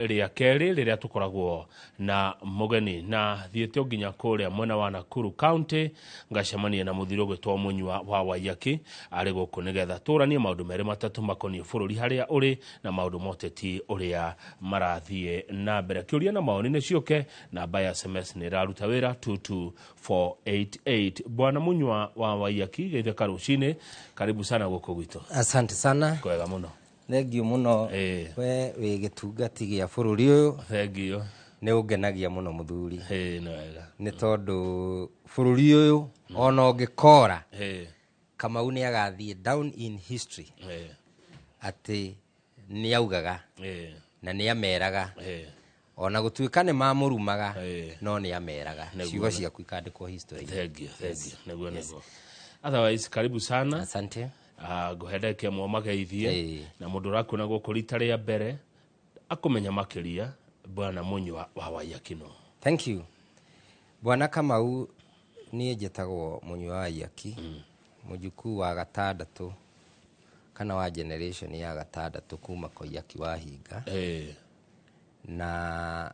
Rĩa kerĩ rĩrĩa tũkoragwo na mũgeni na thiĩte o nginya kũrĩa mwena wa Nakuru County ngacemania na mũthuri ũgwĩtwo Mũnyua wa Waiyaki arĩ gũkũ nĩgetha tũranie maũndũ merĩ matatũ makoniĩ bũrũri harĩa ũrĩ na maũndũ ma ũteti ũrĩa marathiĩ na mbere. Kĩũria na maoni nĩ ciũke, namba ya SMS nĩ ĩraruta wĩra 22488. Bwana Mũnyua wa Waiyaki, geithĩka rũcinĩ, karibu sana gũkũ gwitũ. Asante sana. Kwega mũno. Thengiũ mũno. We wĩ gĩtungati gĩa bũrũri ũyũ. Thengiũ. Nĩ ũngenagia mũno mũthuri. Ĩĩ, nĩ wega. Nĩ tondũ bũrũri ũyũ ona ũngĩkora Kamau nĩ agathiĩ down in history atĩ nĩ augaga na nĩ ameraga ona gũtuĩka nĩ mamũrumaga no nĩ ameraga. Ciugo ciaku ikandĩkwo history. Thengiũ, thengiũ. Nĩguo, nĩguo. Otherwise, karibu sana. Asante. Ngũhe ndagĩka ĩmwe ũmageithie na mũndũ ũrakuona gũkũ rita rĩa mbere akũmenya makĩria Bwana Mũnyua wa Waiyaki. Thank you. Bwana Kamau, niĩ njĩtagwo Mũnyua wa Waiyaki, mũjukuu wa gatandatũ kana wa generation ya gatandatũ kuma Koiyaki wa Hinga. Na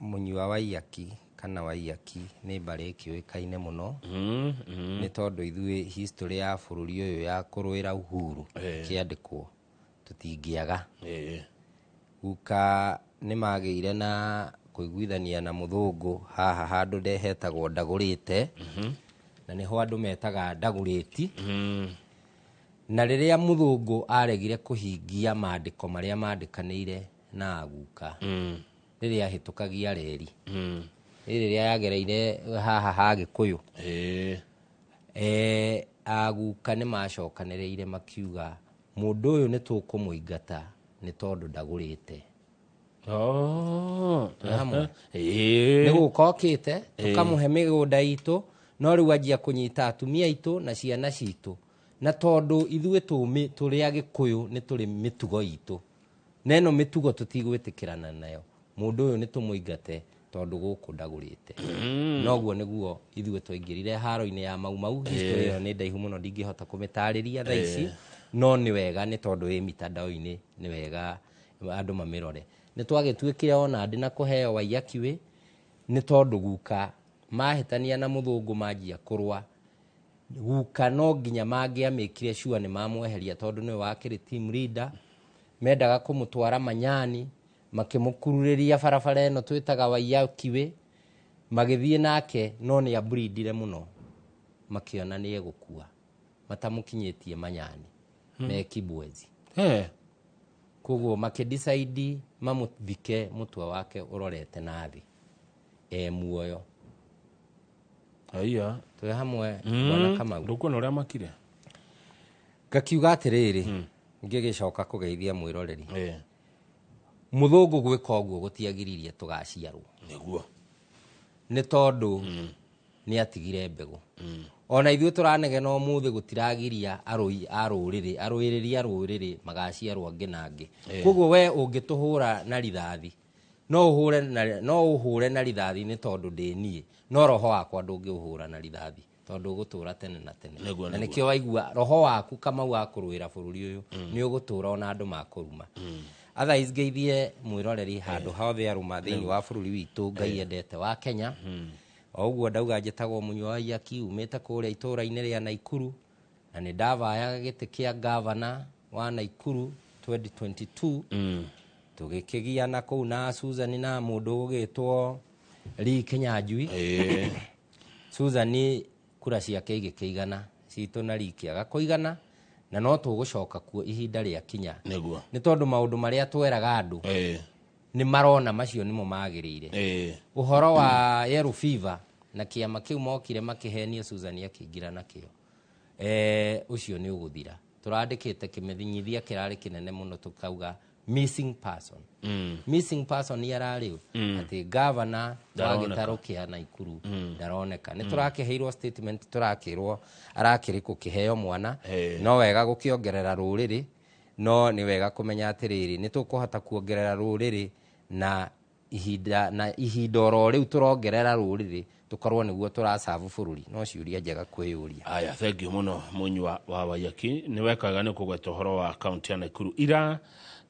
Mũnyua Waiyaki kana Waiyaki nĩ mbarĩ ĩkĩũĩkaine mũno nĩ tondũ ithuĩ history ya bũrũri ũyũ ya kũrũĩra uhuru kĩandĩkwo tũtingĩaga. Guka nĩ magĩire na kũiguithania na mũthũngũ haha handũ ndehetagwo Ndagũrĩte, na nĩho andũ metaga Ndagũrĩti. Na rĩrĩa mũthũngũ aregire kũhingia mandĩko marĩa mandĩkanĩire na guka, rĩrĩa ahĩtũkagia reri, rĩrĩa yagereire haha ha Gĩkũyũ, aguka nĩ macokanĩrĩire makiuga mũndũ ũyũ nĩ tũkũmũingata nĩ tondũ ndagũrĩte. Hamwe. Nĩ gũka okĩte tũkamũhe mĩgũnda itũ, no rĩu anjia kũnyita atumia aitũ na ciana citũ, na tondũ ithuĩ tũrĩ Agĩkũyũ nĩ tũrĩ mĩtugo itũ, na ĩno mĩtugo tũtigwĩtĩkĩrana nayo, mũndũ ũyũ nĩ tũmũingate tondũ gũkũ ndagũrĩte. Noguo nĩguo ithuĩ twaingĩrire haro-inĩ ya Mau Mau. History ĩyo nĩ ndaihu mũno, ndingĩhota kũmĩtarĩria thaa ici, no nĩ wega nĩ tondũ ĩ mitandao-inĩ, nĩ wega andũ mamĩrore. Nĩ twagĩtuĩkire ona ndĩ na kũheo Waiyaki Way nĩ tondũ guka mahĩtania na mũthũngũ manjia kũrũa, guka no nginya mangĩamĩkire sure nĩ mamweheria tondũ nĩwe wakĩrĩ team leader. Mendaga kũmũtwara Manyani, makĩmũkururĩria barabara ĩno twĩtaga Waiyaki Way, magĩthiĩ nake, no nĩ abrindire mũno, makĩona nĩ egũkua matamũkinyĩtie Manyani me Kibwezi. Koguo makĩdecide mamũthike mũtwe wake ũrorete na thĩ e muoyo. Aya. Twĩ hamwe, Bwana Kamau? Ndũkuona ũrĩa makire? Ngakiuga atĩrĩrĩ, ngĩgĩcoka kũgeithia mwĩroreri, mũthũngũ gwĩka ũguo gũtiagiririe tũgaciarwo. Nĩ tondũ nĩ atigire mbegũ. Ona ithuĩ tũranegena ũmũthĩ gũtiragiria arũi a rũrĩrĩ, arũĩrĩri a rũrĩrĩ magaciarwo angĩ na angĩ. Koguo we ũngĩtũhũra na rithathi, no ũhũre na rithathi nĩ tondũ ndĩ niĩ, no roho wakwa ndũngĩũhũra na rithathi tondũ ũgũtũra tene na tene. Na nĩkĩo waigua roho waku Kamau wa kũrũĩra bũrũri ũyũ nĩ ũgũtũra ona andũ makũruma. Otherwise ngeithie mwĩroreri handũ hothe arũma thĩinĩ wa bũrũri witũ Ngai endete wa Kenya. O ũguo ndauga, njĩtagwo Mũnyua wa Waiyaki, umĩte kũrĩa itũũra-inĩ rĩa Naikuru, na nĩ ndavayaga gĩtĩ kĩa gavana wa Naikuru 2022. Tũgĩkĩgiana kũu na Susan na mũndũ ũgũgĩtwo Lee Kinyanjui. Susan kura ciake igĩkĩigana citũ na Lee kĩaga kũigana, na no tũgũcoka kuo ihinda rĩa kinya nĩ tondũ maũndũ marĩa tweraga andũ nĩ marona macio nĩmo magĩrĩire. Ũhoro wa yellow fever na kĩama kĩu mokire makĩhenia Susan akĩingĩra nakĩo, ũcio nĩ ũgũthira. Tũrandĩkĩte kĩmenyithia kĩrarĩ kĩnene mũno tũkauga missing person. Missing person ararĩ atĩ gavana wa Ndaroneka. gĩtarũ kĩa Naikuru ndaroneka. Nĩ tũrakĩheirwo statement, tũrakĩrwo arakĩrĩ kũkĩheo mwana. No wega gũkĩongerera rũrĩrĩ, no nĩ wega kũmenya atĩrĩrĩ, nĩ tũkũhota kuongerera rũrĩrĩ na ihinda na ihinda oro rĩu tũrongerera rũrĩrĩ tũkorwo nĩguo tũracabu bũrũri. No ciũria njega kwĩyũria. Aya, thengiũ mũno Mũnyua wa Waiyaki. Nĩ wekaga nĩ kũgweta ũhoro wa kaunti ya Nakuru. Ira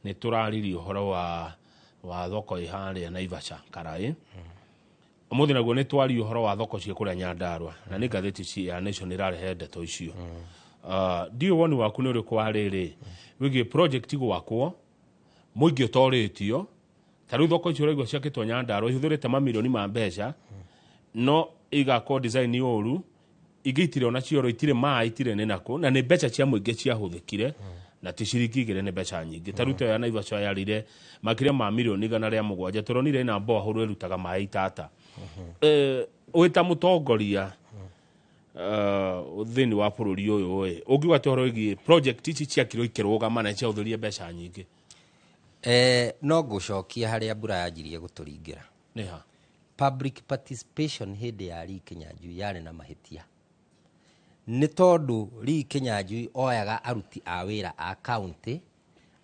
nĩ tũraririe ũhoro wa Wa thoko ĩ harĩa Naivasha Karai. Ũmũthĩ naguo nĩ twaria ũhoro wa thoko cia kũrĩa Nyandarua, na nĩ ngathĩti ya Nation ĩrarehe ndeto icio. Ndiũĩ woni waku nĩ ũrĩkũ wa rĩrĩ wĩgiĩ project gwakwo mũingĩ ũtorĩtio. Ta rĩu thoko icio ũraigua ciakĩtwo Nyandarua ihũthĩrĩte mamirioni ma mbeca, no igakwo design ũru, ingĩ itirĩ ona cioro, itirĩ maĩ, itirĩ nĩ nakũ, na nĩ mbeca cia mũingĩ ciahũthĩkire, na ti ciringi igĩrĩ, nĩ mbeca nyingĩ. Ta rĩu ta ĩyo ya Naivasha yarĩire makĩria ma mirioni 107. Tũronire ĩna borehole ĩrutaga maĩ itata. Wĩ ta mũtongoria thĩinĩ wa bũrũri ũyũ ĩ, ũngiuga atĩ ũhoro wĩgiĩ project ici ciakirwo ikĩrũgama na ciahũthĩrire mbeca nyingĩ? No ngũcokia harĩa mbura yanjirie gũtũringĩra. Nĩ ha? Public participation hĩndĩ ya Lee Kinyanjui yarĩ na mahĩtia, nĩ tondũ Lee Kinyanjui oyaga aruti a wĩra a county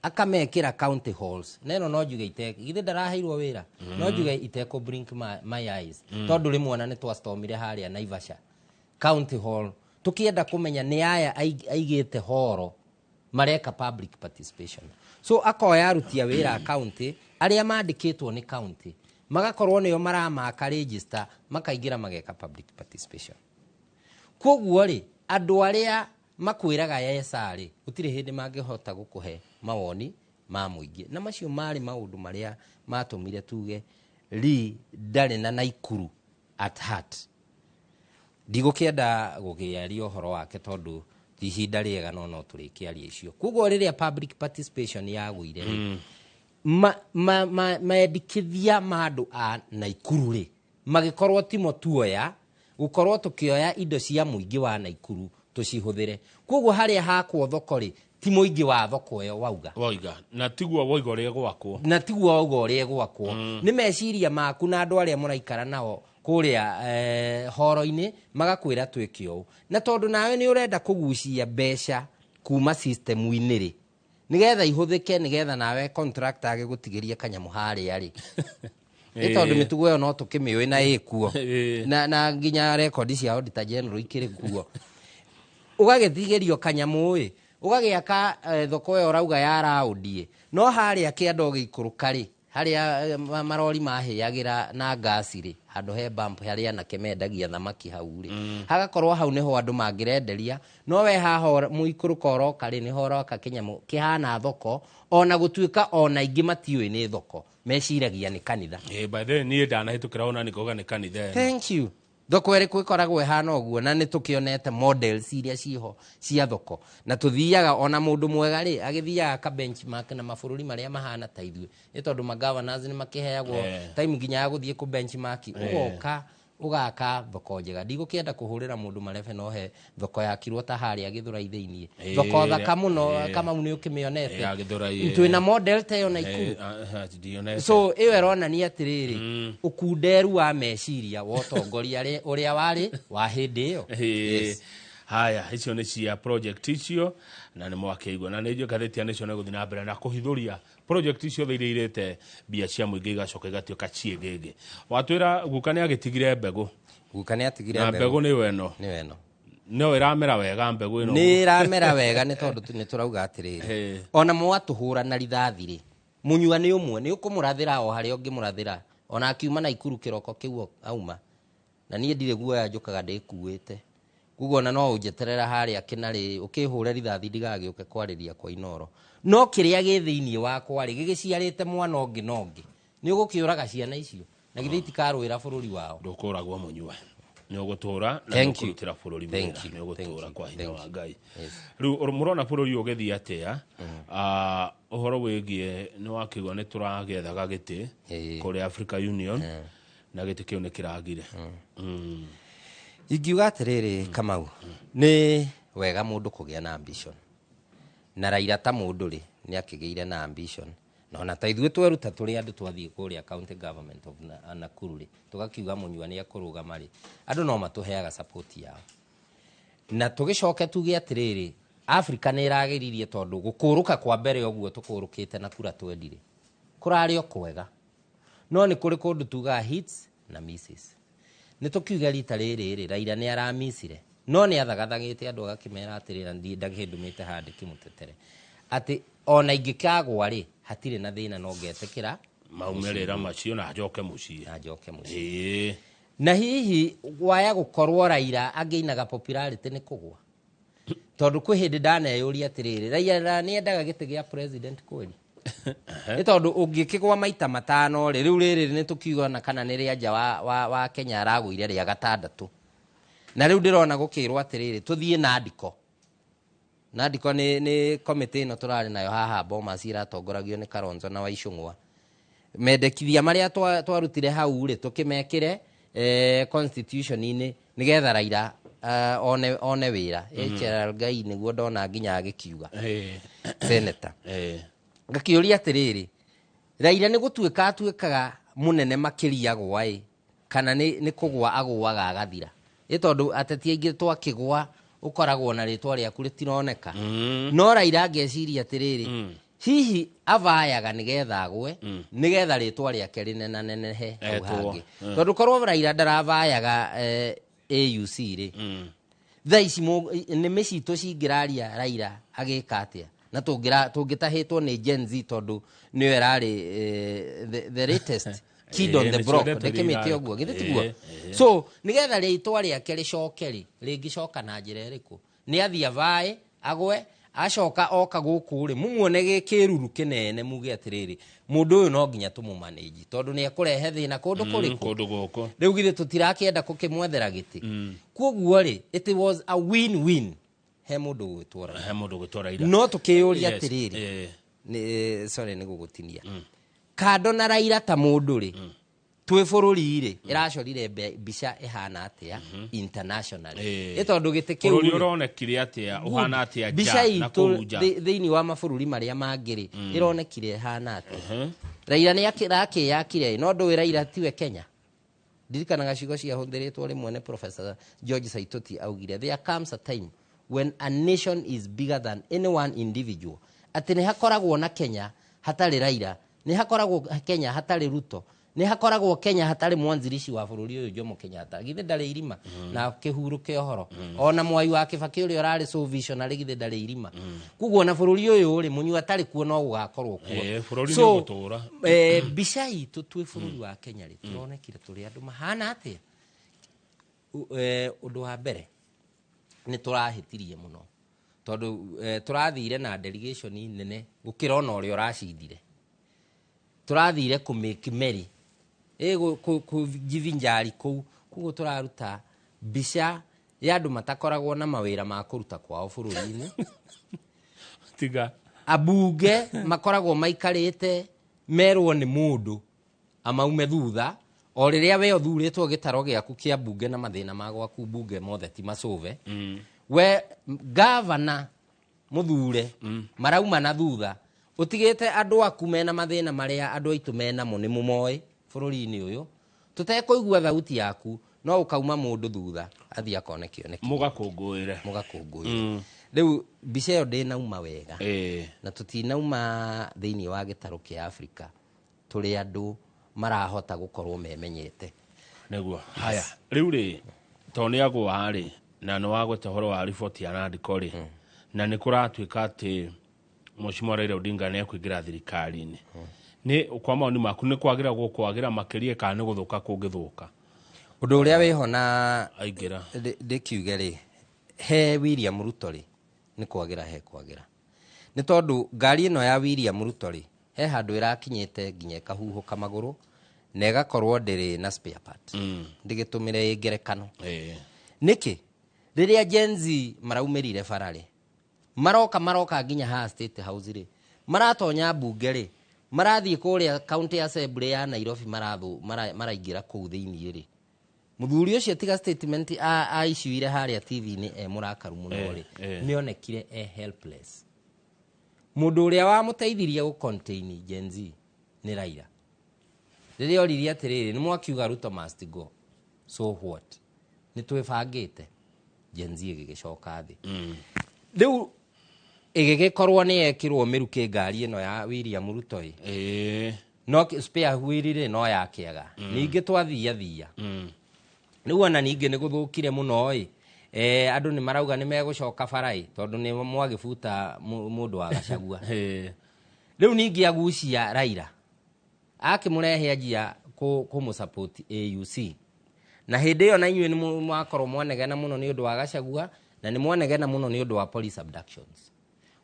akamekĩra county halls, na ĩno no njuge ite githĩ ndaraheirwo wĩra, no njuge itekũ blink my eyes, tondũ rĩmwe ona nĩ twastormire harĩa Naivasha county hall tũkĩenda kũmenya nĩ aya aigĩte horo mareka public participation. So akoya aruti a wĩra a county arĩa mandĩkĩtwo nĩ county, magakorwo nĩo maramaka register, makaingĩra mageka public participation. Koguo rĩ, andũ arĩa makwĩraga yesa rĩ, gũtirĩ hĩndĩ mangĩhota gũkũhe mawoni ma mũingĩ, na macio marĩ maũndũ marĩa matũmire tuge Lee ndarĩ na Naikuru at heart. Ndigũkĩenda gũkĩaria ũhoro wake tondũ ti ihinda rĩega, no tũrĩkĩaria icio. Koguo rĩrĩa public participation yagũire rĩ, mendikithia ma andũ a Naikuru rĩ, magĩkorwo timo tuoya gũkorwo tũkĩoya indo cia mũingĩ wa Naikuru tũcihũthĩre. Koguo harĩa hakwo thoko rĩ, ti mũingĩ wa thoko ĩyo wauga. Woiga na tiguo woiga ũrĩa gwakwo. Na tiguo wauga ũrĩa gwakwo. Nĩ meciria maku na andũ arĩa mũraikara nao kũrĩa horo-inĩ magakwĩra twĩke ũũ, na tondũ nawe nĩ ũrenda kũgucia mbeca kuma system-inĩ rĩ, nĩgetha ihũthĩke, nĩgetha nawe contractor agĩgũtigĩrie kanyamũ harĩa rĩ, nĩ tondũ mĩtugo ĩyo no tũkĩmĩũĩ na ĩkuo, na nginya rekondi cia Auditor General ikĩrĩ kuo. Ũgagĩtigĩrio kanyamũ ĩ, ũgagĩaka thoko ĩyo ũrauga ya raũndi ĩ, no harĩa kĩanda ũgĩikũrũka rĩ, harĩa marori mahĩagĩra na ngasi rĩ, handũ he bump harĩa anake mendagia thamaki hau rĩ, hagakorwo hau nĩho andũ mangĩrenderia, no we haha mũikũrũka ũroka rĩ, nĩho ũroka kĩnyamũ kĩhana thoko, ona gũtuĩka ona aingĩ matiũĩ nĩ thoko, meciragia nĩ kanitha. By the way, niĩ ndanahĩtũkĩra ona nĩ ngauga nĩ kanitha ĩno. Thank you. Thoko ĩrĩkũ ĩkoragwo ĩhana ũguo? Na nĩ tũkĩonete models iria ciho cia thoko, na tũthiaga ona mũndũ mwega rĩ, agĩthiaga aka benchmark na mabũrũri marĩa mahana ta ithuĩ, nĩ tondũ ma governors nĩ makĩheagwo time nginya ya gũthiĩ kũ benchmark. Ũgoka ũgaka thoko njega. Ndigũkĩenda kũhũrĩra mũndũ marebe, no he thoko yakirwo ta harĩa Gĩthũrai thĩiniĩ, thoko thaka mũno. Kamau, nĩ ũkĩmĩonete? Ya Gĩthũrai, Twĩna model ta ĩyo Naikuru. Ndionete. So ĩyo ĩronania atĩrĩrĩ, ũkunderu wa meciria wa ũtongoria ũrĩa warĩ wa hĩndĩ ĩyo. Yes. Haya, icio nĩ cia project icio, na nĩ mwakĩigua, na nĩ njũĩ ngathĩti ya Nation ĩgũthiĩ na mbere na kũhithũria project ciothe iria irĩte mbia cia mũingĩ igacoka igatuĩka ciĩgĩgĩ. Watwĩra guka nĩ agĩtigire mbegũ. Guka nĩ atigire. Na mbegũ nĩyo ĩno. Nĩyo ĩno. No ĩramera wega mbegũ ĩno? Nĩ ĩramera wega, nĩ tondũ nĩ tũrauga atĩrĩrĩ, ona mwatũhũra na rithathi rĩ, mũnyua nĩ ũmwe, nĩ ũkũmũrathĩra o harĩa ũngĩmũrathĩra, ona akiuma na ikuru kĩroko kĩu auma. Na niĩ ndirĩ guoya, njũkaga ndĩkuĩte, koguo ona no ũnjeterera harĩa kĩnarĩ ũkĩhũre rithathi, ndigagĩũke kwarĩria kwa Inoro, no kĩrĩa gĩ thĩiniĩ wakwa rĩ, gĩgĩciarĩte mwana ũngĩ na ũngĩ, nĩ ũgũkĩũraga ciana icio, na githĩ itikarũĩra bũrũri wao? Ndũkũragwo mũnyua, nĩ ũgũtũra na Thank you. nĩ ũkũrutĩra bũrũri Thank wĩra you. nĩ ũgũtũra Thank you. kwa hinya Thank wa you. Ngai. Yes. Rĩu mũrona bũrũri ũyũ ũgĩthiĩ atĩa? Ũhoro wĩgiĩ nĩ wakĩigua nĩ tũragĩethaga gĩtĩ kũrĩa Africa Union, na gĩtĩ kĩu nĩ kĩragire. Ingiuga atĩrĩrĩ, Kamau, nĩ wega mũndũ kũgĩa na ambition, na Raila ta mũndũ rĩ, nĩ akĩgĩire na ambition, na ona ta ithuĩ tweruta tũrĩ andũ twathiĩ kũrĩa county government of Nakuru rĩ, tũgakiuga mũnyua nĩ ekũrũgama rĩ, andũ no matũheaga support yao. Na tũgĩcoke tuge atĩrĩrĩ, Africa nĩ ĩragĩririe, tondũ gũkũrũka kwa mbere ũguo tũkũrũkĩte na kura twendire kũrarĩ o kwega, no nĩ kũrĩ kũndũ tugaga hits na misses. Nĩ tũkiuge rita rĩrĩ rĩ, Raila nĩ aramicire, no nĩ athagathagĩte andũ agakĩmera atĩrĩrĩ, na ndiĩ ndakĩndũmĩte handĩ kĩmũtetere atĩ ona ingĩkagwa rĩ, hatirĩ na thĩna, no ngetĩkĩra Maumĩrĩra macio na njoke mũciĩ. Na njoke mũciĩ. Na hihi waya gũkorwo Raila angĩinaga popularity nĩ kũgwa, tondũ kwĩ hĩndĩ ndaneyũria atĩrĩrĩ, Raila nĩ endaga gĩtĩ gĩa president kweli? Nĩ tondũ ũngĩkĩgwa maita 5 rĩ, rĩu rĩrĩ nĩ tũkiugana kana nĩ rĩa nja wa Kenya aragũire rĩa gatandatũ. Na rĩu ndĩrona gũkĩrwo atĩrĩrĩ, tũthiĩ Nandiko. Nandiko nĩ komĩtĩ ĩno tũrarĩ nayo haha Bomas iratongoragio nĩ Kalonzo na Waicũng'wa. Mendekithia marĩa twarutire hau rĩ, tũkĩmekĩre constitution-inĩ nĩgetha Raila one wĩra. HRL Ngai nĩguo ndona nginya agĩkiuga. Senator. Ngakĩũria atĩrĩrĩ, Raila nĩ gũtuĩka atuĩkaga mũnene makĩria gwa ĩ, kana nĩ kũgwa agũaga agathira? Ĩ tondũ ateti aingĩ twakĩgwa ũkoragwo na rĩtwa rĩaku rĩtironeka. No Raila ngeciria atĩrĩrĩ, hihi avayaga nĩgetha agwe, nĩgetha rĩtwa rĩake rĩnenanenehe hau Etwo. hangĩ. Tondũ korwo Raila ndaravayaga AUC rĩ, thaa ici nĩmĩ citũ cingĩraria Raila agĩka atĩa? Na tũngĩtahĩtwo nĩ Gen Z tondũ nĩyo ĩrarĩ the latest kid on the Nĩcio block. ndeto Ndĩkĩmĩte iria ũguo, githĩ tiguo? Ĩĩ. So nĩgetha rĩtwa rĩake rĩcoke rĩ, rĩngĩcoka na njĩra ĩrĩkũ? Nĩ athiĩ avae, agwe, acoka oka gũkũ rĩ, mumuone gĩ kĩruru kĩnene, muge atĩrĩrĩ, mũndũ ũyũ no nginya tũmũmanage tondũ nĩ ekũrehe thĩna kũndũ kũrĩkũ? Kũndũ gũkũ. Rĩu githĩ tũtirakĩenda gũkĩmwethera gĩtĩ? Koguo rĩ, it was a win-win he mũndũ ũgwĩtwo Raila. He mũndũ ũgwĩtwo Raila. No tũkĩyũria atĩrĩrĩ, nĩ, sorry, nĩ gũgũtinia. Kando na Raila ta mũndũ rĩ, twĩ bũrũri rĩ, ĩracorire mbica ĩhana atĩa internationally? Ĩ tondũ gĩtĩ kĩu Bũrũri rĩ, ũronekire atĩa, ũhana atĩa nja mbica na itũ kũu nja? Thĩinĩ wa mabũrũri marĩa mangĩ rĩ, ĩronekire ĩhana atĩa? Raila nĩ arakĩyakire, no ndũĩ Raila tiwe Kenya. Ndirikanaga ciugo ciahũthĩrĩtwo rĩmwe nĩ Professor George Saitoti, augire there comes a time when a nation is bigger than any one individual. Atĩ nĩ hakoragwo na Kenya hatarĩ Raila, nĩ hakoragwo Kenya hatarĩ Ruto, nĩ hakoragwo Kenya hatarĩ mwanzilishi wa bũrũri ũyũ Jomo Kenyatta. Githĩ ndarĩ irima na kĩhurũke ũhoro. Ona Mwai wa Kibaki ũrĩa ũrarĩ so visionary, githĩ ndarĩ irima. Koguo ona bũrũri ũyũ rĩ, mũnyua atarĩ kuo no gũgakorwo kuo. Bũrũri So, nĩ ũgũtũra. Mbica itũ twĩ bũrũri wa Kenya rĩ, tũronekire tũrĩ andũ mahana atĩa? Ũndũ wa mbere nĩ tũrahĩtirie mũno tondũ tũrathire na delegation nene gũkĩra ona ũrĩa ũracindire. Tũrathire kũ make merry, kũjivinjari kũu, koguo tũraruta mbica ya andũ matakoragwo na mawĩra ma kũruta kwao bũrũri-inĩ. Tiga. Ambunge makoragwo maikarĩte merwo nĩ mũndũ amaume thutha, o rĩrĩa we ũthurĩtwo gĩtaro gĩaku kĩa mbunge na mathĩna ma gwaku mbunge mothe ti macũve. We gavana mũthure marauma na thutha, ũtigĩte andũ aku mena mathĩna marĩa andũ aitũ menamo nĩ mũmoĩ bũrũri-inĩ ũyũ, tũtekũigua thauti yaku, no ũkauma mũndũ thutha athiĩ akone kĩoneki. Mũgakũngũĩre. Mũgakũngũĩre. Rĩu mbica ĩyo ndĩnauma wega. Na tũtinauma thĩinĩ wa gĩtarũ kĩa Afrika tũrĩ andũ marahota gũkorwo memenyete. Nĩguo. Haya, rĩu rĩ, tondũ nĩ agũa rĩ, na nĩ wagweta ũhoro wa riboti ya Nandiko rĩ, na nĩ kũratuĩka atĩ Mheshimiwa Raila Odinga nĩ ekũingĩra thirikari-inĩ. Nĩ kwa maoni maku nĩ kwagĩra gũkwagĩra makĩria kana nĩ gũthũka kũngĩthũka? Ũndũ ũrĩa wĩho na Aingĩra. Ndĩkiuge rĩ, he William Ruto rĩ, nĩ kwagĩra he kwagĩra. Nĩ tondũ ngari ĩno ya William Ruto rĩ, he handũ ĩrakinyĩte nginya ĩkahuhũka magũrũ na ĩgakorwo ndĩrĩ na spare part. Ndĩgĩtũmĩre ĩ ngerekano. Nĩkĩ? Rĩrĩa Gen Z maraumĩrire bara rĩ, maroka nginya haha State House rĩ, maratonya mbunge rĩ, marathiĩ kũrĩa County Assembly ya Nairobi, maraingĩra kũu thĩiniĩ rĩ. Mũthuri ũcio tiga statement aiciuire harĩa T V-inĩ e mũrakaru mũno rĩ, nĩonekire e helpless. Mũndũ ũrĩa wamũteithirie gũ contain Gen Z nĩ Raila. Rĩrĩa oririe atĩrĩrĩ, nĩ mwakiuga Ruto must go, so what? Nĩ twĩbangĩte. Gen Z ĩgĩgĩcoka thĩ. Rĩu ĩgĩgĩkorwo nĩ yekĩrwo mĩrukĩ ngari ĩno ya William Ruto ĩ. No spare wheel rĩ no yakĩaga. Ningĩ twathia thia. Rĩu ona ningĩ nĩ gũthũkire mũno ĩ. Andũ nĩ marauga nĩ megũcoka bara ĩ, tondũ nĩ mwagĩbuta mũndũ wa Gachagua. Rĩu ningĩ agucia Raila. Akĩmũrehe anjia kũmũ support AUC, na hĩndĩ ĩyo na inyuĩ nĩ mwakorwo mwanegena mũno nĩ ũndũ wa Gachagua, na nĩ mwanegena mũno nĩ ũndũ wa police abductions.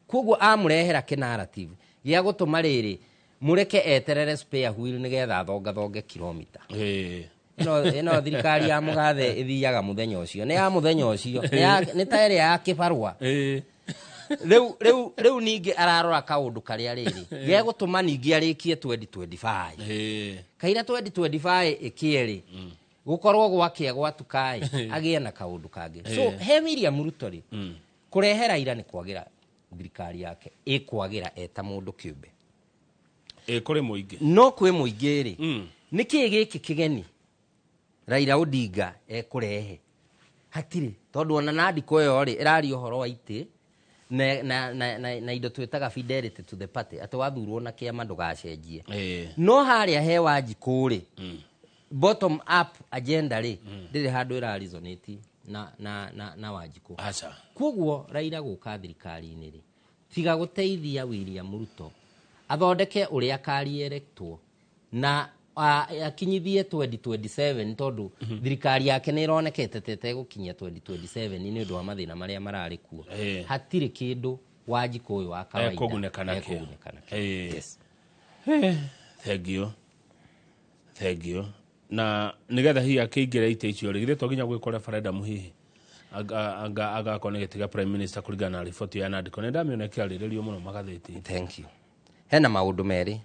Koguo amũrehera kĩnarrative gĩa gũtũma rĩrĩ mũreke eterere spare wheel nĩgetha athongathonge kilomita. Ĩno thirikari ya mũgathe ĩthiaga mũthenya ũcio, nĩ ya mũthenya ũcio, nĩ ta ĩrĩa ya kĩbarũa. Rĩu ningĩ ararora kaũndũ karĩa rĩrĩ gegũtũma ningĩ arĩkie 2025. Kaira 2025 ĩkĩe rĩ, gũkorwo gwakĩa gwatukaĩ agĩe na kaũndũ kangĩ. So he William Ruto rĩ, kũrehe Raila nĩ kwagĩra thirikari yake, ĩkwagĩra eta mũndũ kĩũmbe. Kũrĩ mũingĩ. No kwĩ mũingĩ rĩ, nĩ kĩĩ gĩkĩ kĩgeni Raila Odinga ekũrehe? Hatirĩ, tondũ ona nandiko ĩyo rĩ, ĩraria ũhoro wa itĩ na indo twĩtaga fidelity to the party, atĩ wathurwo na kĩama ndũgacenjie. No harĩa he Wanjikũ rĩ, bottom up agenda rĩ, ndĩrĩ handũ ĩra resonate na Wanjikũ. Aca. Koguo Raila gũka thirikari-inĩ rĩ, tiga gũteithia William Ruto athondeke ũrĩa akarierektwo na akinyithie 2027, tondũ thirikari yake nĩ ĩronekete ta ĩtegũkinyia 2027 nĩ ũndũ wa mathĩna marĩa mararĩ kuo. Hatirĩ kĩndũ Wanjikũ ũyũ wa kawaida Ekũgunĩka nakĩo. Ekũgunĩka nakĩo. Yes. Thank you, thank you. Na nigetha hihi akĩingĩra itĩ icio rĩ, githĩ to nginya gwĩkwo referendum hihi? Agakorwo nĩ gĩtĩ gĩa prime minister kũringana na riboti ya nandĩko, nĩ ndamĩona ĩkĩarĩrĩrio mũno magathĩti. Thank you. Hena maũndũ merĩ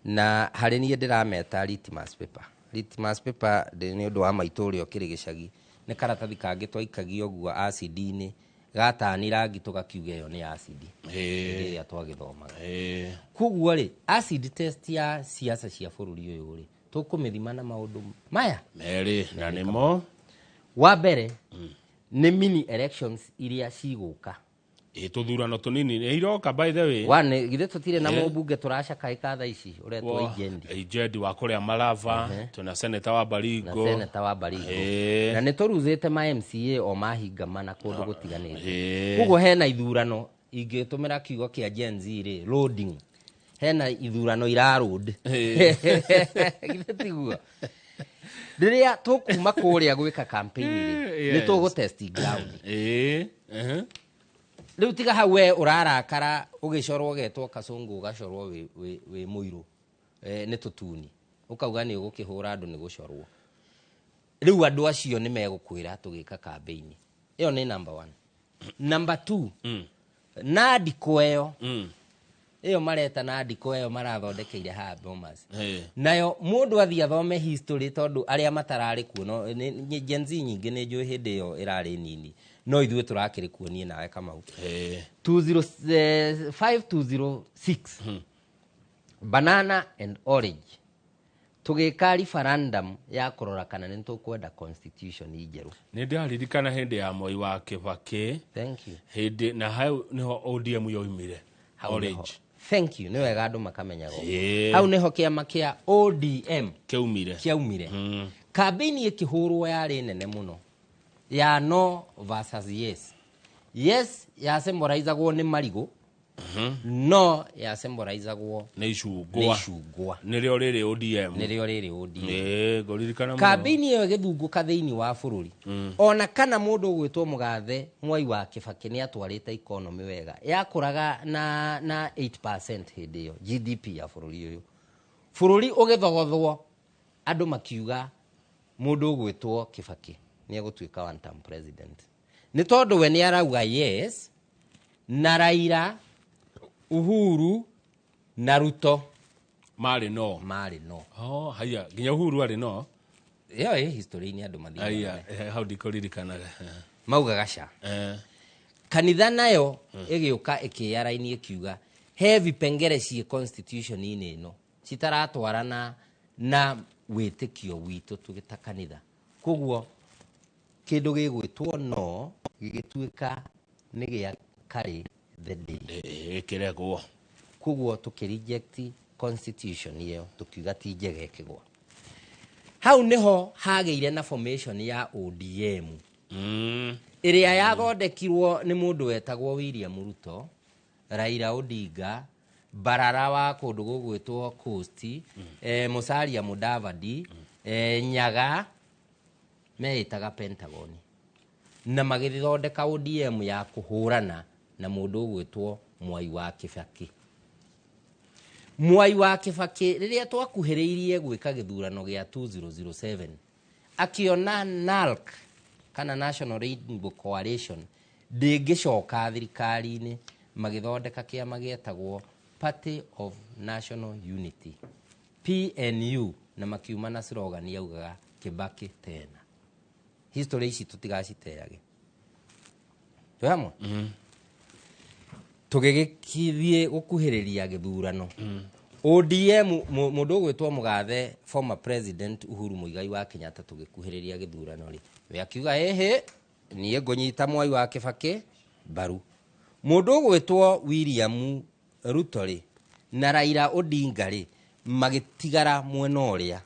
na harĩ niĩ ndĩrameta litmus paper. Litmus paper nĩ ũndũ wa maitũ ũrĩa ũkĩrĩ gĩcagi, nĩ karatathi kangĩ twaikagia ũguo acidi-inĩ, gatani rangi tũgakiuga ĩyo nĩ acid hĩndĩ ĩrĩa twagĩthomaga. Koguo rĩ, acid test ya siasa cia bũrũri ũyũ rĩ, tũkũmĩthima na maũndũ maya merĩ, na nĩmo? Wa mbere nĩ mini elections iria cigũka. Ĩ, tũthurano tũnini nĩ iroka, by the way. One, githĩ tũtirĩ na mũmbunge tũracakaĩka thaa ici ũretwo Ijendi? Ijendi wa kũrĩa Malava, twĩna seneta wa Na Baringo. Seneta wa Baringo. Na nĩ tũruzĩte ma MCA o mahinga mana kũndũ gũtiganĩte. Koguo hena ithurano, ingĩtũmĩra kiugo kĩa Gen Z rĩ, loading, hena ithurano ira load. Githĩ tiguo rĩrĩa tũkuma kũrĩa gwĩka campaign rĩ, nĩ tũgũ test ground. Ĩ, ehe. Rĩu tiga hau we ũrarakara ũgĩcorwo ũgetwo kacũngũ, ũgacorwo wĩ mũirũ, nĩ tũtuni, ũkauga nĩ ũgũkĩhũra andũ nĩ gũcorwo. Rĩu andũ acio nĩ megũkwĩra tũgĩka campaign ĩyo. Nĩ number one. Number two, nandiko ĩyo ĩyo mareta, nandiko ĩyo marathondekeire haha Bomas, nayo mũndũ athiĩ athome history, tondũ arĩa matararĩ kuo, no Gen Z nyingĩ nĩ njũĩ hĩndĩ ĩyo ĩrarĩ nini, no ithuĩ tũrakĩrĩ kuo, niĩ nawe Kamau. 5206, banana and orange, tũgĩka referendum ya kũrora kana nĩ tũkwenda constitution njerũ. Nĩ ndĩraririkana hĩndĩ ya Moi wa Kĩbakĩ. Thank you. Hĩndĩ na hau nĩho ODM yoimire. Hau nĩho. Orange. Thank you, nĩ wega andũ makamenyaga ũguo. Hau nĩho kĩama kĩa ODM kĩaumire. Kĩaumire. Kambĩini ĩkĩhũrwo yarĩ nene mũno ya no versus yes. Yes yacemboraizagwo nĩ marigũ, no yacemboraizagwo nĩ nĩ icungwa. Icungwa. Nĩrĩo rĩrĩ ODM. Nĩrĩo rĩrĩ ODM. Ngũririkana mũno. Kambĩini ĩyo ĩgĩthungũka thĩinĩ wa bũrũri, ona kana mũndũ ũgwĩtwo mũgathe Mwai wa Kĩbakĩ nĩ atwarĩte economy wega, yakũraga na 8% hĩndĩ ĩyo GDP ya bũrũri ũyũ. Bũrũri ũgĩthogothwo, andũ makiuga mũndũ ũgwĩtwo Kĩbakĩ nĩ egũtuĩka one term president, nĩ tondũ we nĩ arauga yes, na Raila, Uhuru na Ruto marĩ no. Marĩ no. Oh, haya, nginya Uhuru arĩ no. Ĩyo ĩ history-inĩ, andũ mathiaga Haya, hau ndikũririkanaga. Maugaga ca kanitha nayo ĩgĩũka ĩkĩyaraini, ĩkiuga he vipengere ciĩ constitution-inĩ ĩno citaratwarana na wĩtĩkio witũ tũgĩta kanitha. Koguo kĩndũ gĩgwĩtwo no gĩgĩtuĩka nĩ gĩa carry the day. Gĩkĩregwo. Koguo tũkĩ reject constitution ĩyo, tũkiuga ti njega, ĩkĩgwa. Hau nĩho hagĩire na formation ya ODM ĩrĩa yathondekirwo nĩ mũndũ wetagwo William Ruto, Raila Odinga Mbarara wa kũndũ gũgwĩtwo Coast, Musalia Mudavadi, Nyaga, meĩtaga Pentagon, na magĩthondeka ODM ya kũhũrana na mũndũ ũgwĩtwo Mwai wa Kibaki. Mwai wa Kibaki, rĩrĩa twakuhĩrĩirie gwĩka gĩthurano gĩa 2007, akĩona NALC kana National Rainbow Coalition ndĩngĩcoka thirikari-inĩ, magĩthondeka kĩama gĩetagwo Party of National Unity, PNU, na makiuma na slogan yaugaga "Kibaki tena". History ici tũtigaciteage. Twĩ hamwe? Tũgĩgĩthiĩ gũkuhĩrĩria gĩthurano, ODM, mũndũ ũgwĩtwo mũgathe former President Uhuru Muigai wa Kenyatta, tũgĩkuhĩrĩria gĩthurano rĩ, we akiuga, "Ĩhĩ, niĩ ngũnyita Mwai wa Kibaki mbaru." Mũndũ ũgwĩtwo William Ruto rĩ na Raila Odinga rĩ magĩtigara mwena ũrĩa,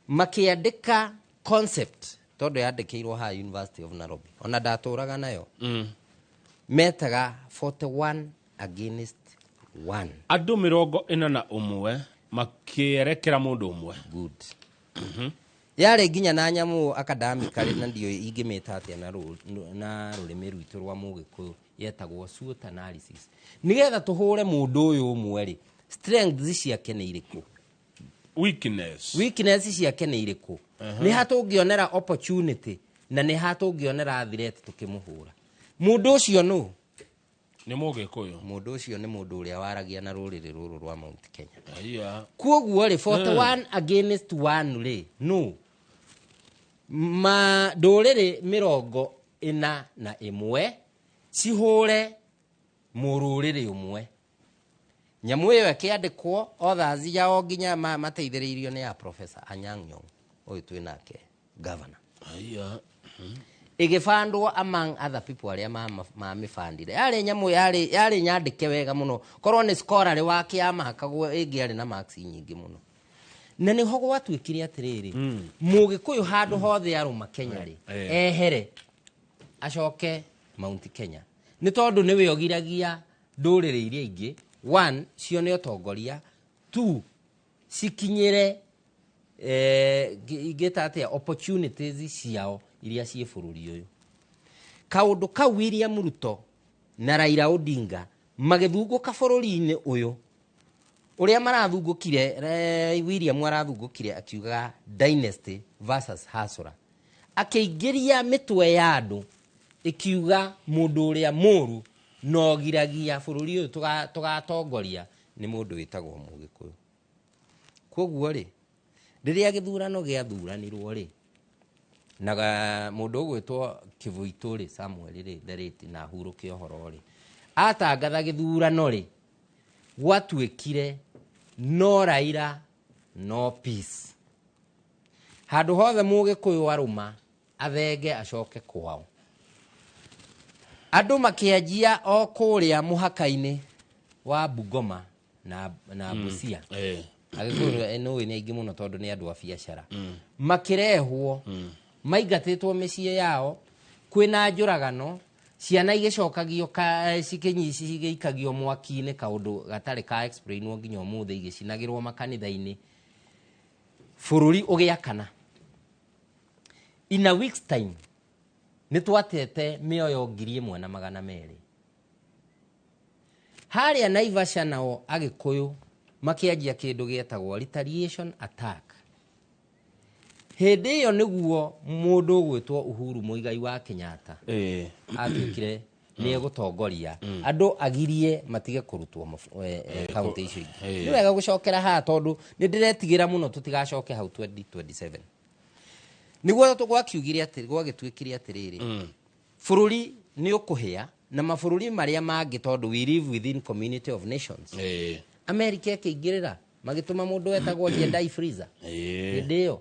makĩandĩka concept, tondũ yandĩkĩirwo haha University of Nairobi, ona ndatũraga nayo, metaga 41 against 1. Andũ 41 makĩerekera mũndũ ũmwe. Good. Yarĩ nginya na nyamũ academically, na ndiũĩ ingĩmĩta atĩa na rũrĩmĩ rwitũ rwa Mũgĩkũyũ, yetagwo SWOT analysis, nĩgetha tũhũre mũndũ ũyũ ũmwe rĩ, strengths ciake nĩ irĩkũ? Weakness. Weakness ciake nĩ irĩkũ? Nĩ ha tũngĩonera opportunity na nĩ ha tũngĩonera threat tũkĩmũhũra? Mũndũ ũcio nũ? Nĩ Mũgĩkũyũ. Mũndũ ũcio nĩ mũndũ ũrĩa waragia na rũrĩrĩ rũrũ rwa Mount Kenya. Aya. Kuoguo rĩ, 41 against 1 rĩ, no ma ndũrĩrĩ 41 cihũre mũrũrĩrĩ ũmwe. Nyamũ ĩyo ĩkĩandĩkwo, authors yao nginya mateithĩrĩirio nĩ ya Professor Anyang' Nyong'o ũyũ twĩ nake governor. Aya. Ĩgĩbandwo among other people arĩa mamĩbandire. Yarĩ nyamũ yarĩ nyandĩke wega mũno, korwo nĩ scholarly wa kĩama hakagwo ĩngĩarĩ na marks nyingĩ mũno. Na nĩho gwatuĩkire atĩrĩrĩ, Mũgĩkũyũ handũ hothe arũma Kenya rĩ, ehere acoke Mount Kenya, nĩ tondũ nĩwe ũgiragia ndũrĩrĩ iria ingĩ, one, cione ũtongoria, two, cikinyĩre ingĩta atĩa, opportunities ciao iria ciĩ bũrũri ũyũ. Kaũndũ kau William Ruto na Raila Odinga magĩthungũka bũrũri-inĩ ũyũ ũrĩa marathungũkire. William arathungũkire akiugaga dynasty versus hustler, akĩingĩria mĩtwe ya andũ ĩkiuga mũndũ ũrĩa mũru na ũgiragia bũrũri ũyũ tũgatongoria nĩ mũndũ wĩtagwo Mũgĩkũyũ. Koguo rĩ, rĩrĩa gĩthurano gĩathuranirwo rĩ, na mũndũ ũgwĩtwo Kĩbũitũ rĩ, Samuel rĩ, the late, na hurũke ũhoro rĩ, atangatha gĩthurano rĩ, gwatuĩkire no Raila no peace. Handũ hothe Mũgĩkũyũ arũma athenge acoke kwao. Andũ makĩanjia o kũrĩa mũhaka-inĩ wa Bungoma na Busia. Agĩkũyũ nĩũĩ nĩ aingĩ mũno tondũ nĩ andũ a biacara. Makĩrehwo maingatĩtwo mĩciĩ yao, kwĩna njũragano, ciana igĩcokagio cigĩikagio mwaki-inĩ, kaũndũ gatarĩ ka explainwo nginya ũmũthĩ, igĩcinagĩrwo makanitha-inĩ, bũrũri ũgĩakana. In a week's time nĩ twatete mĩoyo 1,200. Harĩa Naivasha nao Agĩkũyũ makĩanjia kĩndũ gĩetagwo retaliation attack. Hĩndĩ ĩyo nĩguo mũndũ ũgwĩtwo Uhuru Muigai wa Kenyatta atuĩkire nĩ egũtongoria andũ agirie matige kũrutwo kaunti icio ingĩ. Nĩ wega gũcokera haha tondũ nĩ ndĩretigĩra mũno tũtigacoke hau 2027. Nĩguo gwakiugire atĩ gwagĩtuĩkire atĩrĩrĩ, bũrũri nĩ ũkũhĩa na mabũrũri marĩa mangĩ, tondũ we live within community of nations. America ĩkĩingĩrĩra, magĩtũma mũndũ wetagwo Jendayi Frazer. Hĩndĩ ĩyo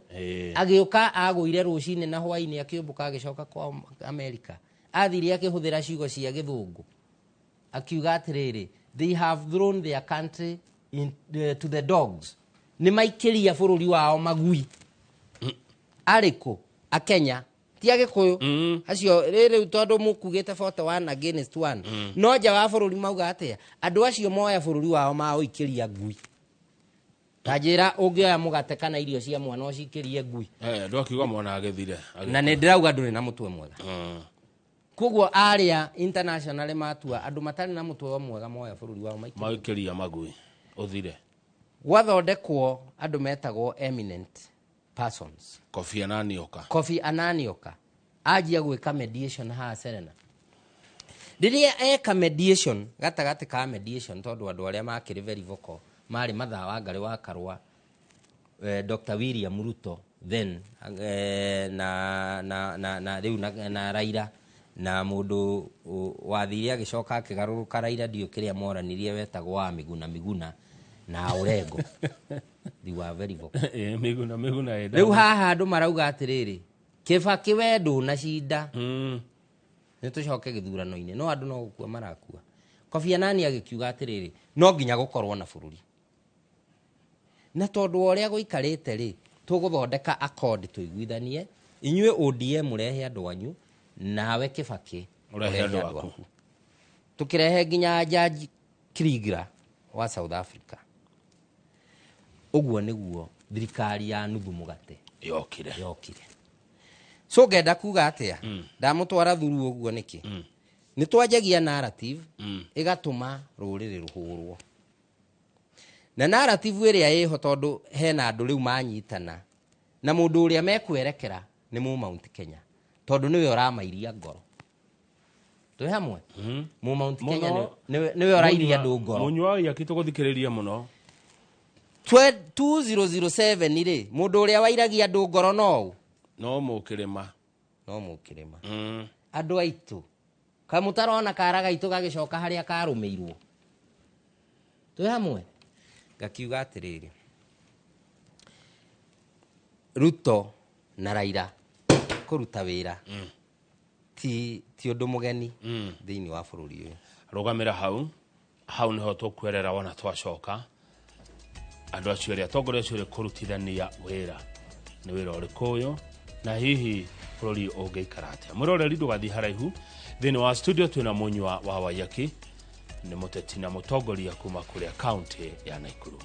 agĩũka, agũire rũcinĩ na hwainĩ akĩũmbũka agĩcoka kwa America. Athire akĩhũthĩra ciugo cia Gĩthũngũ, akiuga atĩrĩrĩ, "They have thrown their country to the dogs." Nĩ maikĩria bũrũri wao magui arĩkũ? Akenya. Ti Agĩkũyũ acio rĩu tondũ mũkugĩte 41 against 1 no nja wa bũrũri mauga atĩa? Andũ acio moya bũrũri wao maũikĩria ngui. Ta njĩra ũngĩoya mũgate kana irio cia mwana ũcikĩrie ngui. Andũ akiuga mwana agĩthire. Na nĩ ndĩrauga ndũrĩ na mũtwe mwega. Koguo arĩa international matua andũ matarĩ na mũtwe mwega moya bũrũri wao maikĩria magui ũthire. Gwathondekwo andũ metagwo eminent persons. Kofi Annan oka. Kofi Annan oka anjia gwĩka mediation haha Serena. Rĩrĩa eka mediation, gatagatĩ ka mediation tondũ andũ arĩa makĩrĩ very vocal marĩ Mathaa Wangarĩ wa Karũa, Dr. William Ruto then na rĩu na Raila na mũndũ wathire agĩcoka akĩgarũrũka Raila ndiũ kĩrĩa moranirie wetagwo wa Miguna Miguna na Orengo. They were very vocal. Miguna Miguna. Rĩu haha andũ marauga atĩrĩrĩ, Kĩbakĩ we ndũnacinda. Nĩ tũcoke gĩthurano-inĩ no andũ no gũkua marakua. Kofi Annan agĩkiuga atĩrĩrĩ, no nginya gũkorwo na bũrũri. Na tondũ wa ũrĩa gũikarĩte rĩ, tũgũthondeka accord tũiguithanie, inyuĩ ODM mũrehe andũ anyu, nawe Kĩbakĩ ũrehe andũ aku. Tũkĩrehe nginya Jaji Kriegler wa South Africa. Ũguo nĩguo thirikari ya nuthu mũgate yokire. So ngenda kuga atĩa? Ndamũtwara thuru ũguo nĩkĩ? Nĩ twanjagia narrative ĩgatũma rũrĩrĩ rũhũrwo. Na narrative ĩrĩa ĩho tondũ hena andũ rĩu manyitana na mũndũ ũrĩa mekwerekera nĩ mũ Mount Kenya tondũ nĩwe ũramairia ngoro. Twĩ hamwe? Mũ Mount Kenya nĩwe ũrairia andũ ngoro. Mũnyua Waiyaki tũgũthikĩrĩria mũno. 2007 rĩ, mũndũ ũrĩa wairagia andũ ngoro no no mũkĩrĩma. No mũkĩrĩma. Andũ aitũ kamũtarona kara gaitũ gagĩcoka harĩa karũmĩirwo. Twĩ hamwe? Ngakiuga atĩrĩrĩ, Ruto na Raila kũruta wĩra ti ũndũ mũgeni thĩinĩ wa bũrũri ũyũ. Rũgamĩra hau, hau nĩho tũkwerera wona twacoka. Andũ acio erĩ, atongoria acio erĩ kũrutithania wĩra nĩ wĩra ũrĩkũ ũyũ na hihi bũrũri ũngĩikara atĩa? Mwĩroreri ndũgathiĩ haraihu. Thĩinĩ wa studio twĩna Mũnyua wa Waiyaki, nĩ mũteti na mũtongoria kuma kũrĩa kaunti ya Nakuru.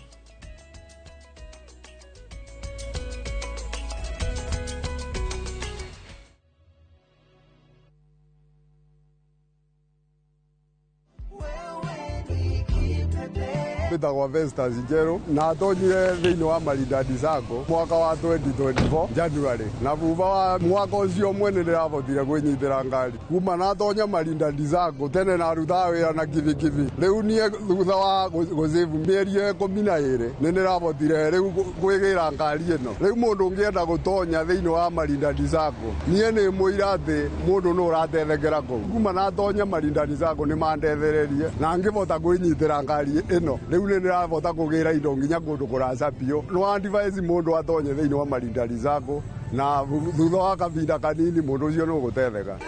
Mbĩtagwo Vestas Njerũ na ndonyire thĩinĩ wa Maridadi Sacco mwaka wa 2024 January, na thutha wa mwaka ũcio mwene ndĩrabotire kwĩnyitĩra ngari kuma na ndonya Maridadi Sacco. Tene narutaga wĩra na kibikibi, rĩu niĩ thutha wa gũcĩbu mĩeri 12 nĩ ndĩrabotire rĩu kwĩgĩra ngari ĩno. Rĩu mũndũ ũngĩenda gũtonya thĩinĩ wa Maridadi Sacco, niĩ nĩ mũira atĩ mũndũ nĩ ũratethekera kũu. Kuma na ndonya Maridadi Sacco nĩ mandethererie na ngĩbota kwĩnyitĩra ngari ĩno. Rĩu nĩ ndĩrabota kũgĩra indo nginya kũndũ kũraca biũ. No advise mũndũ atonye thĩinĩ wa Maridadi Sacco na thutha wa kahinda kanini mũndũ ũcio nĩ ũgũtetheka.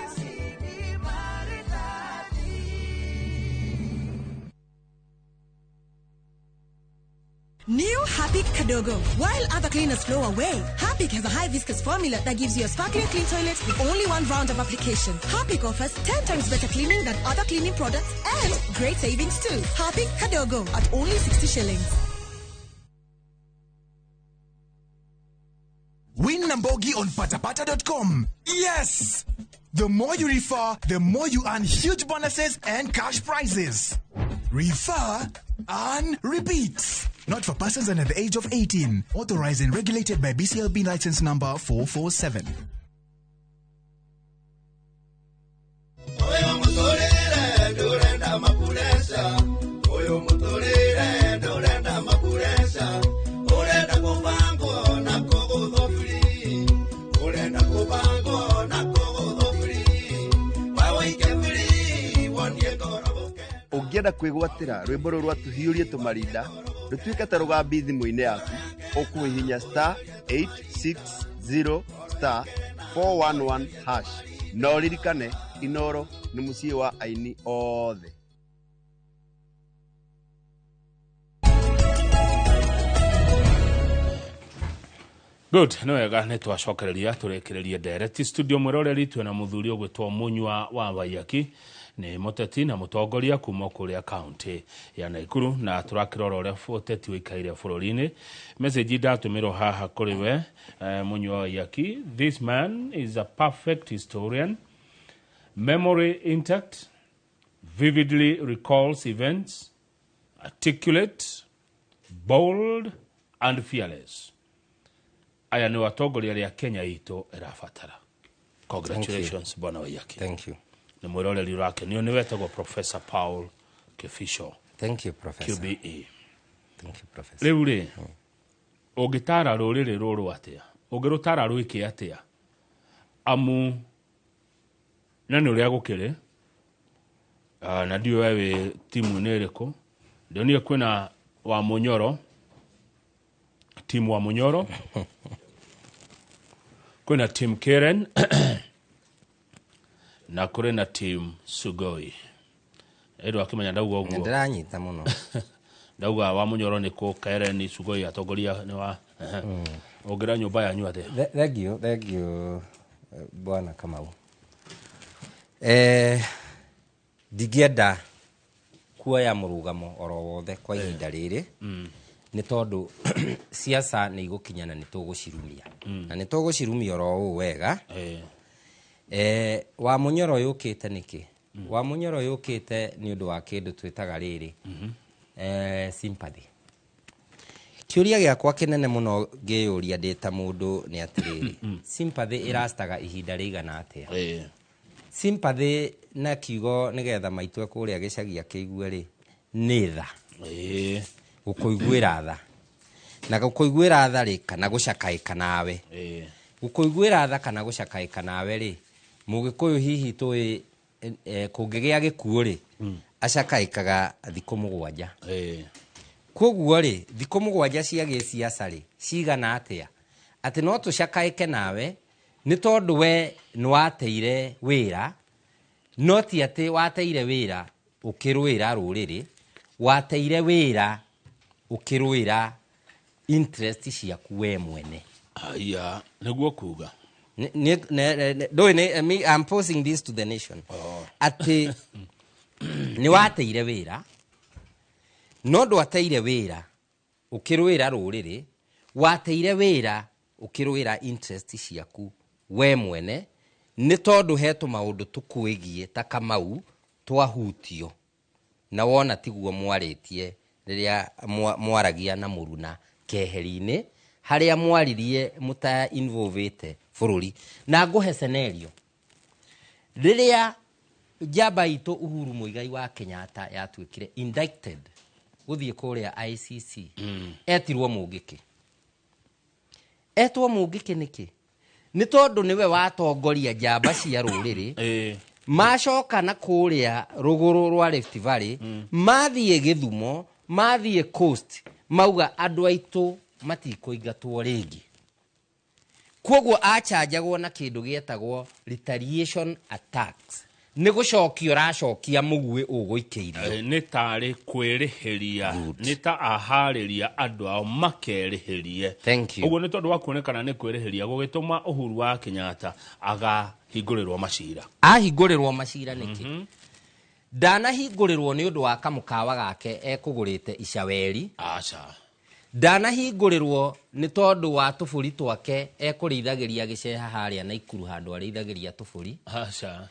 New Harpic Kadogo. While other cleaners flow away, Harpic has a high viscous formula that gives you a sparkling clean toilet with only one round of application. Harpic offers 10 times better cleaning than other cleaning products and great savings too. Harpic Kadogo at only 60 shillings. Win Nambogi on patapata.com. Yes! The more you refer, the more you earn huge bonuses and cash prizes. Refer, earn, repeat. Not for persons under the age of 18. Authorized and regulated by BCLB license number 447. Ũngĩenda kwĩgwatĩra rwĩmbo rũrũ rwa tũhiũrie tũmarinda rũtuĩke ta rũgambi thimũ-inĩ yaku, ũkũhihinya star 860 star 411 hash. Na ũririkane Inoro nĩ mũciĩ wa aini othe. Good, nĩ wega nĩ twacokereria tũrĩkĩrĩrie ndereti studio. Mwĩroreri, twĩna mũthuri ũgwĩtwo Mũnyua wa Waiyaki, nĩ mũteti na mũtongoria kuma kũrĩa kaunti ya Naikuru, na tũrakĩrora ũrĩa ũteti ũikaire bũrũri-inĩ. Message ndatũmĩrwo haha kũrĩ we, Mũnyua wa Waiyaki: "This man is a perfect historian, memory intact, vividly recalls events, articulate, bold and fearless. Aya nĩ atongoria arĩa Kenya itũ ĩrabatara. Congratulations, Bwana Waiyaki." Thank you. Nĩ mwĩroreri ũrakenio nĩ wetagwo Professor Paul Kĩbico. Thank you, Professor. QBE. Thank you, Professor. Rĩu rĩ, ũngĩtara rũrĩrĩ rũrũ atĩa? Ũngĩrũtara rwĩke atĩa? Amu na nĩ ũrĩa gũkĩrĩ, na ndiũĩ we wĩ timu-inĩ ĩrĩkũ. Ndionire kwĩna wa Mũnyoro, timu wa Mũnyoro, kwĩna team Karen na kũrĩ na team Sugoi. Ĩndũ akĩmenya ndauga Nĩ ũguo. Ndĩranyita mũno. Ndauga wa Mũnyoro nĩ kũ, Karen, Sugoi, atongoria nĩ wa ũngĩra nyũmba yanyu atĩa? Thank you, thank you, Bwana Kamau. Ndingĩenda kuoya mũrũgamo oro wothe kwa ihinda rĩrĩ, nĩ tondũ siasa nĩ igũkinya na nĩ tũgũcirumia, na nĩ tũgũcirumia oro ũũ wega. Wa Mũnyoro yũkĩte nĩkĩ? Wa Mũnyoro yũkĩte nĩ ũndũ wa kĩndũ twĩtaga rĩrĩ, sympathy. Kĩũria gĩakwa kĩnene mũno ngĩyũria ndĩ ta mũndũ nĩ atĩrĩrĩ, sympathy ĩrastaga ihinda rĩigana atĩa? Sympathy na kiugo nĩgetha maitũ kũrĩa gĩcagi akĩigue rĩ, nĩ tha. Gũkũiguĩra tha, na gũkũiguĩra tha rĩ, kana gũcakaĩka nawe. Gũkũiguĩra tha kana gũcakaĩka nawe rĩ, Mũgĩkũyũ hihi tũĩ, kũngĩgĩa gĩkuũ rĩ, acakaĩkaga thikũ 7. Koguo rĩ, thikũ 7 cia gĩciaca rĩ, cigana atĩa atĩ no tũcakaĩke nawe nĩ tondũ we nĩ wateire wĩra? No ti atĩ wateire wĩra ũkĩrũĩra rũrĩrĩ, wateire wĩra ũkĩrũĩra interest ciaku we mwene. Aya, nĩguo kuga. Ndũĩ me, I'm posing this to the nation, atĩ nĩ wateire wĩra, no ndwateire wĩra ũkĩrũĩra rũrĩrĩ, wateire wĩra ũkĩrũĩra interest ciaku we mwene, nĩ tondũ he tũmaũndũ tũkwĩgiĩ ta Kamau twahutio na wona tiguo mwarĩtie rĩrĩa mwaragia na mũruna keheri-inĩ harĩa mwaririe mũta involvĩte bũrũri. Na ngũhe scenario rĩrĩa njamba itũ Uhuru Muigai wa Kenyatta yatuĩkire indicted gũthiĩ kũrĩa ICC. Etirwo Mũngĩkĩ. Etwo Mũngĩkĩ nĩkĩ? Nĩ tondũ nĩwe watongoria njamba cia rũrĩrĩ. Macoka na kũrĩa rũgũrũ rwa Rift Valley, mathiĩ Gĩthumo, mathiĩ Coast, mauga andũ aitũ matikũingatwo rĩngĩ. Koguo achanjagwo na kĩndũ gĩetagwo retaliation attacks, nĩ gũcokia ũracokia mũguĩ ũgũikĩirio. Nĩ tarĩ kwĩrĩhĩria, nĩ ta aharĩria andũ ao makerĩhĩrie. Thank you. Ũguo nĩ tondũ wa kuonekana nĩ kwĩrĩhĩria gũgĩtũma Uhuru wa Kenyatta agahingũrĩrwo macira. Ahingũrĩrwo macira nĩkĩ? Ndanahingũrĩrwo nĩ ũndũ wa kamũkawa gake ekũgũrĩte Icaweri. Aca. Ndanahingũrĩrwo nĩ tondũ wa tũbũri twake ekũrĩithagĩria gĩceha harĩa Naikuru, handũ arĩithagĩria tũbũri. Aca.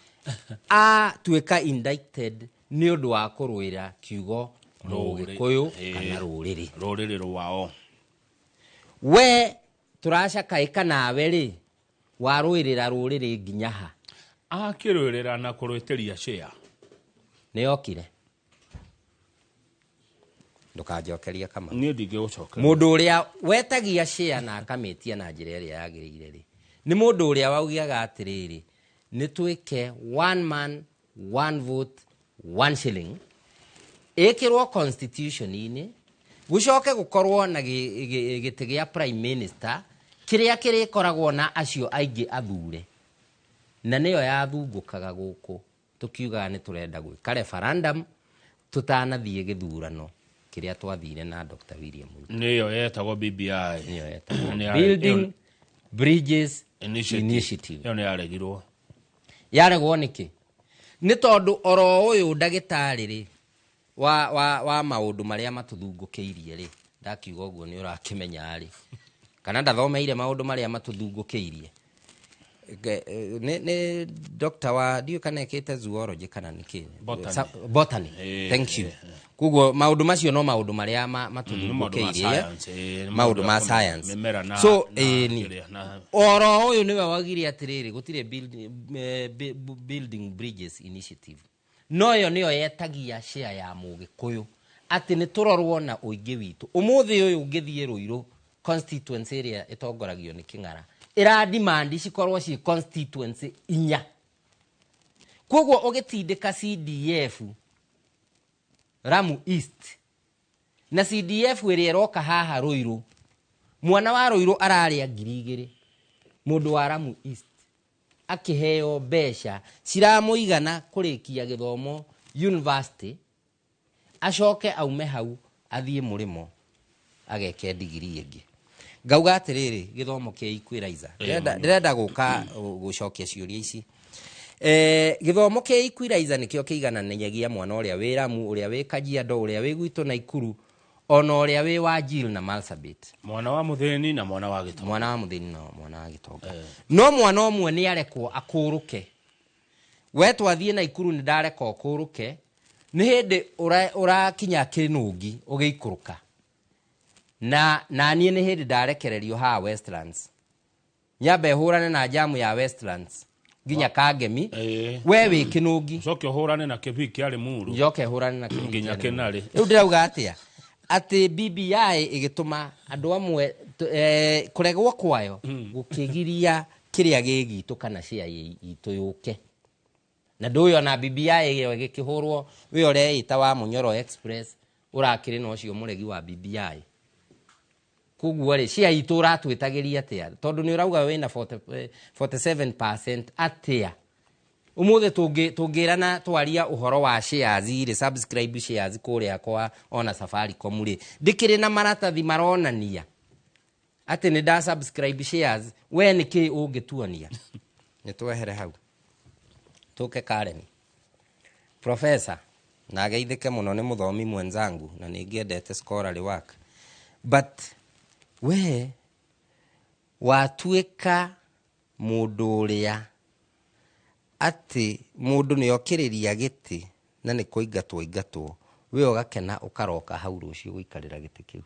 Atuĩka indicted nĩ ũndũ wa kũrũĩra kiugo Mũgĩkũyũ kana rũrĩrĩ. Rũrĩrĩ rwao. We tũracakaĩka nawe rĩ, warũĩrĩra rũrĩrĩ nginya ha? Akĩrũĩrĩra na kũrwĩtĩria share. Nĩ yokire. Ndũkanjokerie, Kamau. Niĩ ndingĩgũcokeria. Mũndũ ũrĩa wetagia share na akamĩtia na njĩra ĩrĩa yagĩrĩire rĩ, nĩ mũndũ ũrĩa waugaga atĩrĩrĩ, nĩ twĩke one man, one vote, one shilling, ĩkĩrwo constitution-inĩ, gũcoke gũkorwo na gĩtĩ gĩa prime minister kĩrĩa kĩrĩkoragwo na acio aingĩ athure, na nĩyo yathungũkaga gũkũ tũkiugaga nĩ tũrenda gwĩka referendum tũtanathiĩ gĩthurano kĩrĩa twathire na Dr. William Ruto. Nĩyo yetagwo BBI. Nĩyo yetagwo Nĩ Building Bridges Initiative. Initiative. Ĩyo nĩ yaregirwo. Yaregwo nĩkĩ? Nĩ tondũ oro ũyũ ndagĩtarĩ rĩ wa maũndũ marĩa matũthungũkĩirie rĩ, ndakiuga ũguo nĩ ũrakĩmenya rĩ, kana ndathomeire maũndũ marĩa matũthungũkĩirie. Nĩ doctor wa ndiũĩ kana ekĩte zoology kana nĩkĩ. Botany. Botany. Thank you. Koguo maũndũ macio no maũndũ marĩa Nĩ maũndũ ma matũthungũkĩirie, science, nĩ maũndũ ma maũndũ science. mĩmera na So na ĩni kĩrĩa, na oro ũyũ nĩwe wagire atĩrĩrĩ, gũtirĩ building bridges initiative, no ĩyo nĩyo yetagia share ya mũgĩkũyũ atĩ nĩ tũrorwo na ũingĩ witũ. Ũmũthĩ ũyũ ũngĩthiĩ Rũirũ constituency ĩrĩa ĩtongoragio nĩ Kĩng'ara ĩra demand cikorwo ciĩ constituency 4. Koguo ũgĩtindĩka CDF Lamu East na CDF ĩrĩa ĩroka haha Rũirũ, mwana wa Rũirũ ararĩa 2,000, mũndũ wa Lamu East akĩheo mbeca ciramũigana kũrĩkia gĩthomo university, acoke aume hau athiĩ mũrĩmo ageke digiri ĩngĩ. Ngauga atĩrĩrĩ, gĩthomo kĩa equalizer, ndĩrenda gũka gũcokia ciũria ici. Gĩthomo kĩa equalizer nĩkĩo kĩigananagia mwana ũrĩa wĩ Lamu, ũrĩa wĩ Kajiado, ũrĩa wĩ gwitũ Naikuru, ona ũrĩa wĩ Wajir na Marsabit. Mwana wa mũthĩni na mwana wa gĩtonga. Mwana wa mũthĩni na mwana wa gĩtonga. No mwana ũmwe nĩ arekwo akũrũke. We twathiĩ Naikuru nĩ ndarekwo ũkũrũke, nĩ hĩndĩ ũrakinya Kĩnũngi ũgĩikũrũka. Na niĩ nĩ hĩndĩ ndarekererio haha Westlands. Nyambe hũrane na jamu ya Westlands nginya Kangemi. We wĩ Kĩnũngi. Ũcoke ũhũrane na Kĩbii kĩa Limuru. Njoke hũrane na Kĩbii nginya kĩa Limuru. Kĩnarĩ. Rĩu ndĩrauga atĩa? Atĩ BBI ĩgĩtũma andũ amwe kũregwo kwayo gũkĩgiria kĩrĩa gĩ gitũ kana share itũ yũke. Na ndũĩ ona BBI ĩyo ĩgĩkĩhũrwo wĩ ũreĩta wa Mũnyoro Express ũrakĩrĩ na ũcio mũregi wa BBI. Koguo rĩ, share itũ ũratwĩtagĩria atĩa? Tondũ nĩ ũrauga wĩna 47% atĩa? Ũmũthĩ tũngĩrana twaria ũhoro wa shares rĩ, subscribe shares kũrĩa kwa ona Safaricom rĩ, ndĩkĩrĩ na maratathi maronania atĩ nĩ nda subscribe shares, we nĩ kĩ ũngĩtuonia? Nĩ twehere hau tũke Karen. Professor, na ageithĩke mũno, nĩ mũthomi mwenzangu na nĩ ngĩendete scholarly work, but we watuĩka mũndũ ũrĩa atĩ mũndũ nĩ okĩrĩria gĩtĩ na nĩ kũingatwo ingatwo, we ũgakena ũkaroka hau rũciũ gũikarĩra gĩtĩ kĩu.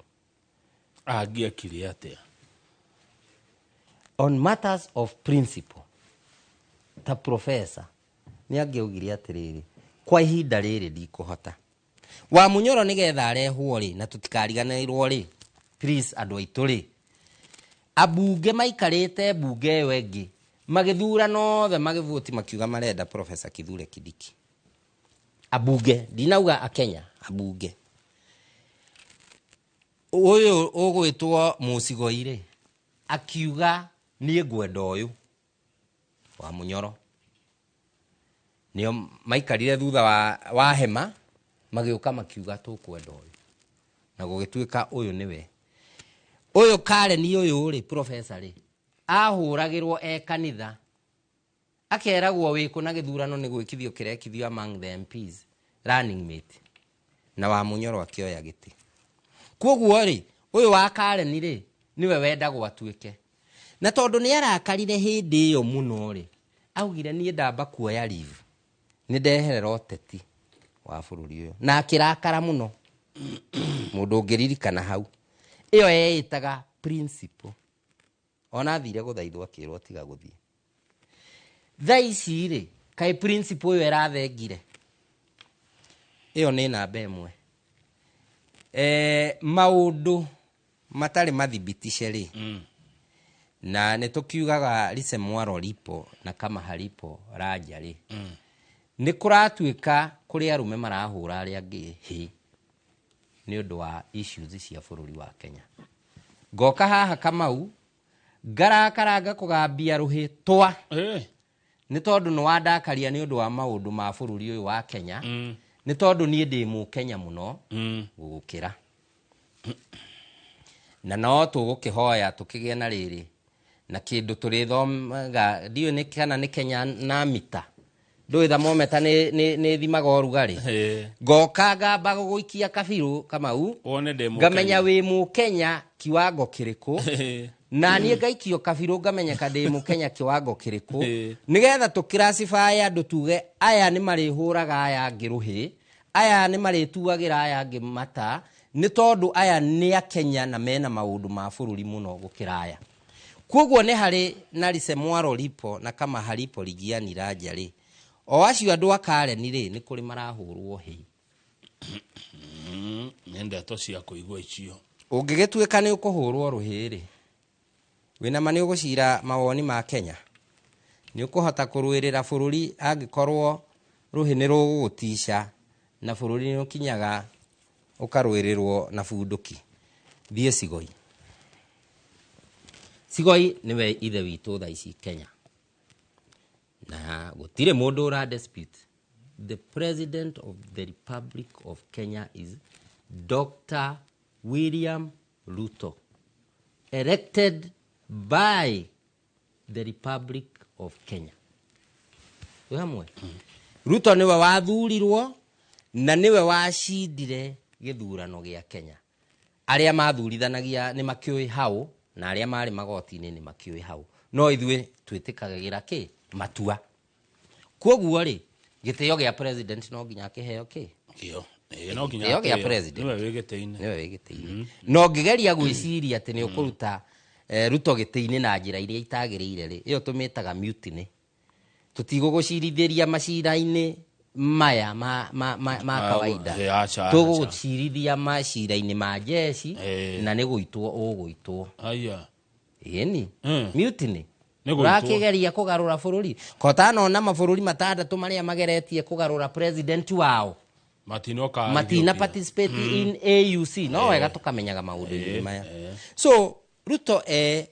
Angĩekire atĩa? On matters of principle, ta professor nĩ angĩaugire atĩrĩrĩ, kwa ihinda rĩrĩ ndikũhota. Wa Mũnyoro nĩgetha arehwo rĩ, na tũtikariganĩrwo rĩ, please andũ aitũ rĩ, ambunge maikarĩte mbunge ĩyo ĩngĩ magĩthurana othe magĩvoti makiuga marenda Professor Kithure Kindiki. Ambunge, ndinauga akenya, ambunge. Ũyũ ũgwĩtwo Mũcigoi rĩ, akiuga niĩ ngwenda ũyũ wa Mũnyoro. Nĩo maikarire thutha wa hema magĩũka makiuga tũkwenda ũyũ, na gũgĩtuĩka ũyũ nĩwe. Ũyũ Karen ũyũ rĩ, professor rĩ, ahũragĩrwo e kanitha, akeragwo wĩkũ na gĩthurano nĩ gwĩkithio kĩrekithio among the MPs running mate, na wa Mũnyoro akĩoya gĩtĩ. Koguo rĩ, ũyũ wa Karen rĩ, nĩwe wendagwo atuĩke. Na tondũ nĩ arakarire hĩndĩ ĩyo mũno rĩ, augire niĩ ndamba kuoya leave, nĩ ndeherera ũteti wa bũrũri ũyũ. Na akĩrakara mũno. Mũndũ ũngĩririkana hau. Ĩyo eĩtaga principle. Ona athire gũthaithwo akĩrwo tiga gũthiĩ. Thaa ici rĩ, kaĩ principle ĩyo ĩrathengire? Ĩyo nĩ namba ĩmwe. Maũndũ matarĩ mathibitice rĩ, na nĩ tũkiugaga lisemwaro lipo na kama halipo raja rĩ, nĩ kũratuĩka kũrĩ arũme marahũra arĩa angĩ hĩ nĩ ũndũ wa issues cia bũrũri wa Kenya. Ngoka haha Kamau ngarakaranga kũgambia rũhĩ twa nĩ tondũ nĩ wandakaria nĩ ũndũ wa maũndũ ma bũrũri ũyũ wa Kenya, nĩ tondũ niĩ ndĩ mũkenya mũno gũgũkĩra. Na no tũgũkĩhoya tũkĩgĩe na rĩrĩ Na kĩndũ tũrĩthomaga ndiũĩ nĩ kana nĩ Kenya na mita, ndũĩ thermometer nĩ ĩthimaga ũrugarĩ. Ngoka ngamba gũgũikia kabirũ Kamau, wone ndĩ ngamenya Mũkenya. Wĩ Mũkenya kiwango kĩrĩkũ, na niĩ ngaikio kabirũ ngamenyeka ndĩ Mũkenya kiwango kĩrĩkũ, nĩgetha tũkĩracify andũ, tuge aya nĩ marĩhũraga aya angĩ rũhĩ, aya nĩ marĩtuagĩra aya angĩ mata, nĩ tondũ aya nĩ Akenya na mena maũndũ ma bũrũri mũno gũkĩra aya. Koguo nĩ harĩ na lisemwaro lipo na kama halipo ligiani raja rĩ, o acio andũ a Karen rĩ, nĩ kũrĩ marahũrwo hĩ. Nĩ ndeto cia kũigua icio. Ũngĩgĩtuĩka nĩ ũkũhũrwo rũhĩ rĩ, wĩna ma nĩ ũgũcira mawoni ma Kenya, nĩ ũkũhota kũrũĩrĩra bũrũri angĩkorwo rũhĩ nĩ rũgũgũtica na bũrũri nĩ ũkinyaga ũkarũĩrĩrwo na bunduki? Thiĩ Cigoi. Cigoi nĩwe ithe witũ thaa ici Kenya, na gũtirĩ mũndũ ũra dispute the President of the Republic of Kenya is Dr. William Ruto, elected by the Republic of Kenya. Twĩ hamwe? Ruto nĩwe wathurirwo na nĩwe wacindire gĩthurano gĩa Kenya. Arĩa mathurithanagia nĩ makĩũĩ hau, na arĩa marĩ magoti-inĩ nĩ makĩũĩ hau, no ithuĩ twĩtĩkagĩra kĩ matua. Koguo rĩ, gĩtĩo gĩa president no nginya akĩheo kĩ? Kĩo. Ĩĩ, no nginya Gĩtĩo gĩa atĩo. president. Nĩwe wĩ gĩtĩ-inĩ. Nĩwe wĩ gĩtĩ-inĩ. Na ũngĩgeria gwĩciria atĩ nĩ ũkũruta Ruto gĩtĩ-inĩ na njĩra iria itagĩrĩire rĩ, ĩyo tũmĩtaga mutiny. Tũtigũgũcirithĩria macira-inĩ maya ma kawaida. Aca, aca. Tũgũgũcirithia macira-inĩ ma jeshi na nĩ gũitwo ũgũitwo. Aya. Ĩni mutiny. Nĩ gũitwo. Ũrakĩgeria kũgarũra bũrũri kotanona mabũrũri matandatũ marĩa mageretie kũgarũra president wao matinoka matina Ethiopia. participate in AUC. No wega tũkamenyaga maũndũ-inĩ maya. So Ruto e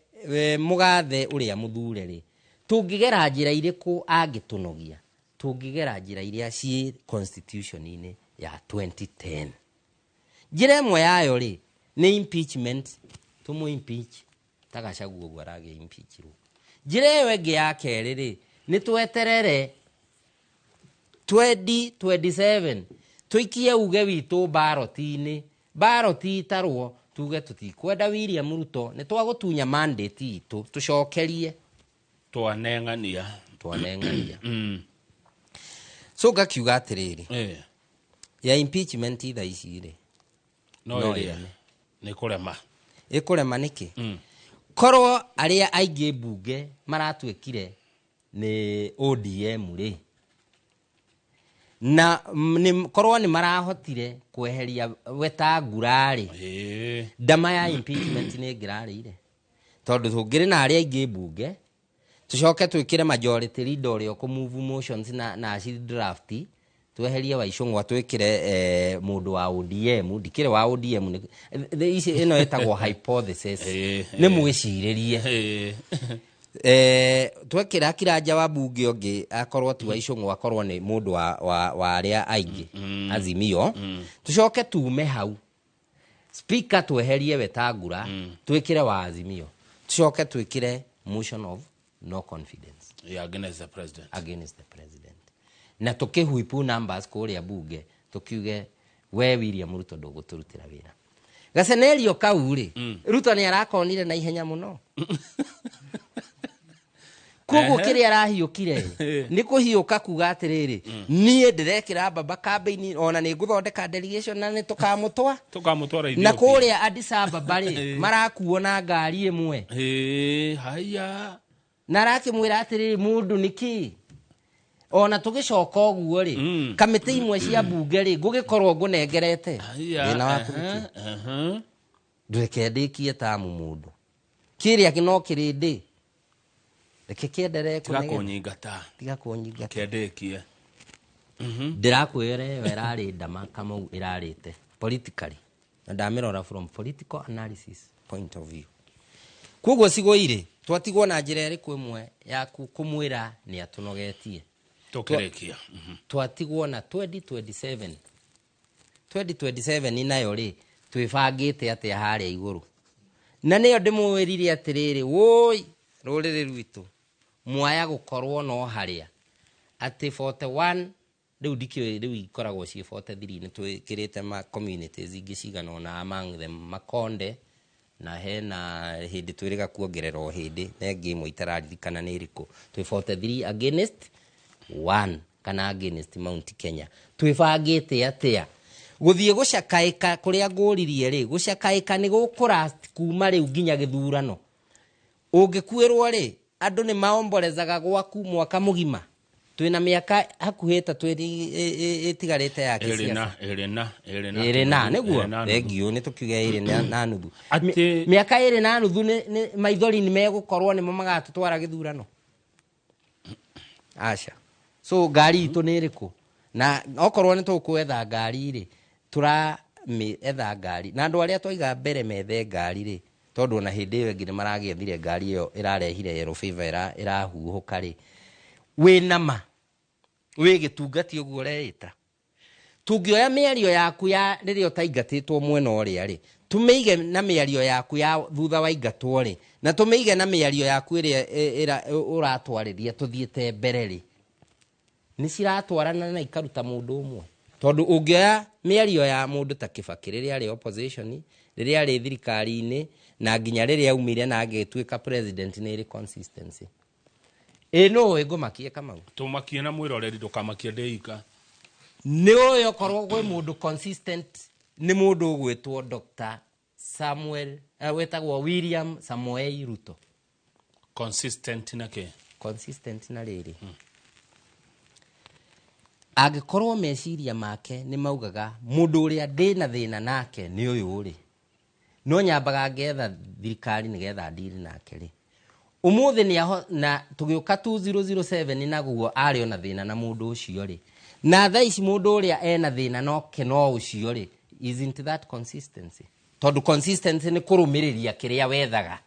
mũgathe ũrĩa mũthure rĩ, tũngĩgera njĩra irĩkũ angĩtũnogia? Tũngĩgera njĩra iria ciĩ constitution-inĩ ya 2010. Njĩra ĩmwe yayo rĩ, nĩ impeachment. Tũmũ impeach ta Gachagua ũguo aragĩ impeachirwo. Njĩra ĩyo ĩngĩ ya kerĩ rĩ, nĩ tweterere 2027, tũikie uge witũ ballot-inĩ, ballot itarwo, tuge tũtikwenda William Ruto, nĩ twagũtunya mandate itũ, tũcokerie. Twaneng'ania. Twaneng'ania. So ngakiuga atĩrĩrĩ, ya impeachment thaa ici rĩ, no no ĩrĩa ĩreme. Nĩ kũrema. Ĩkũrema nĩkĩ? Korwo arĩa aingĩ mbunge maratuĩkire nĩ ODM rĩ, na korwo nĩ marahotire kweheria Wetangula rĩ, ndama ya impeachment nĩ ĩngĩrarĩire, tondũ tũngĩrĩ na arĩa aingĩ mbunge, tũcoke twĩkĩre majority leader ũrĩa ũkũ-move motions na aci draft, tweherie Waicũng'wa, twĩkĩre mũndũ wa ODM. Ndikĩrĩ wa ODM ici ĩno ĩtagwo hypothesis, nĩ mwĩcirĩrie. Twekĩra kiranja wa mbunge ũngĩ, akorwo ti Waicũng'wa, akorwo nĩ mũndũ wa arĩa aingĩ Azimio, tũcoke tume hau, speaker tweherie Wetangula, twĩkĩre wa Azimio, tũcoke twĩkĩre motion of no confidence. Yeah, against the president. Against the president, na tũkĩhuipu numbers kũrĩa bunge, tũkiuge we William Ruto ndũgũtũrutĩra wĩra. Gacenerio kau rĩ, Ruto nĩ arakonire na ihenya mũno. Koguo kĩrĩa arahiũkire nĩ kũhiũka kuga atĩrĩrĩ, niĩ ndĩrekĩra baba kambĩini, ona nĩ ngũthondeka delegation na nĩ tũkamũtwa tũkamũtwara na Ethiopia. Kũrĩa Addis Ababa rĩ, marakuo na ngari ĩmwe. Haya. Na arakĩmwĩra atĩrĩrĩ, mũndũ nĩkĩ ona tũgĩcoka ũguo rĩ, kamĩtĩ imwe cia mbunge rĩ, ngũgĩkorwo ngũnengerete. Haya. Thĩna waku nĩkĩ? Ndũreke ndĩkie tamu mũndũ kĩrĩa no kĩrĩndĩ, reke kĩenderee tiga kũnegena. Kũnyingata. Tiga kũnyingata. Kĩndĩkie. Ndĩrakwĩra ĩyo ĩrarĩ ndama Kamau ĩrarĩte politically, na ndamĩrora from political analysis point of view. Koguo Cigũi-rĩ, twatigwo na njĩra ĩrĩkũ ĩmwe ya kũmwĩra nĩ atũnogetie? Tũkĩrĩkia. Twatigwo na 2027. 2027 nayo rĩ, twĩbangĩte atĩa harĩa igũrũ? Na nĩyo ndĩmwĩrire atĩrĩrĩ, wũi Rũrĩrĩ rwitũ mwaya gũkorwo no harĩa atĩ 41 rĩu ndikĩũĩ rĩu ikoragwo ciĩ 43. Nĩ twĩkĩrĩte ma communities ingĩ cigana ũna, among them Makonde, na hena hĩndĩ twĩrĩga kuongerera o hĩndĩ na ĩngĩ ĩmwe itararirikana nĩ ĩrĩkũ. Twĩ 43 against 1 kana against Mount Kenya. Twĩbangĩte atĩa gũthiĩ gũcakaĩka kũrĩa ngũririe rĩ? Gũcakaĩka nĩ gũkũrast kuma rĩu nginya gĩthurano. Ũngĩkuĩrwo rĩ, andũ nĩ maomborezaga gwaku mwaka mũgima. Twĩna mĩaka hakuhĩ 3 ĩtigarĩte ya ĩrĩ kĩsiasa. Na ĩrĩ na ĩrĩ na Ĩrĩ na nĩguo. Ĩrĩ na nuthu. Thengiũ. Nĩ tũkiuge ĩrĩ na nuthu. Mĩaka 2.5 nĩ maithori nĩ megũkorwo nĩmo magatũtwara gĩthurano? Aca. So ngari itũ nĩ ĩrĩkũ? Na okorwo nĩ tũkwetha ngari rĩ, tũramĩetha ngari na andũ arĩa twaiga mbere methe ngari rĩ, tondũ ona hĩndĩ ĩyo ĩngĩ nĩ maragĩethire ngari ĩyo ĩrarehire yellow fever ĩrahuhũka rĩ. Wĩna ma wĩ gĩtungati ũguo ũreĩta, tũngĩoya mĩario yaku ya rĩrĩa ũtaingatĩtwo mwena ũrĩa rĩ, tũmĩige na mĩario yaku ya thutha wa ingatwo rĩ, na tũmĩige na mĩario yaku ĩrĩa ũratwarĩria tũthiĩte mbere rĩ, nĩ ciratwarana na ikaruta mũndũ ũmwe? Tondũ ũngĩoya mĩario ya mũndũ ta Kĩbakĩ rĩrĩa arĩ opposition, rĩrĩa arĩ thirikari-inĩ, na nginya rĩrĩa aumire na agĩtuĩka president, nĩ ĩrĩ consistency. Ĩ nũ ũĩ ngũmakie, Kamau? Tũmakie na mwĩroreri, ndũkamakie ndĩika. Nĩ ũĩ okorwo kwĩ mũndũ consistent nĩ mũndũ ũgwĩtwo Dr. Samuel, wĩtagwo William Samoei Ruto. Consistent na kĩ? Consistent na rĩrĩ, angĩkorwo meciria make nĩ maugaga mũndũ ũrĩa ndĩna thĩna nake nĩ ũyũ rĩ, no nyambaga ngetha thirikari nĩgetha ndiri nake rĩ. Ũmũthĩ nĩ aho na tũgĩũka 2007 naguo arĩ ona thĩna na mũndũ ũcio rĩ, na thaa ici mũndũ ũrĩa ena thĩna noke no ũcio rĩ. Isn't that consistency? Tondũ consistency nĩ kũrũmĩrĩria kĩrĩa wethaga.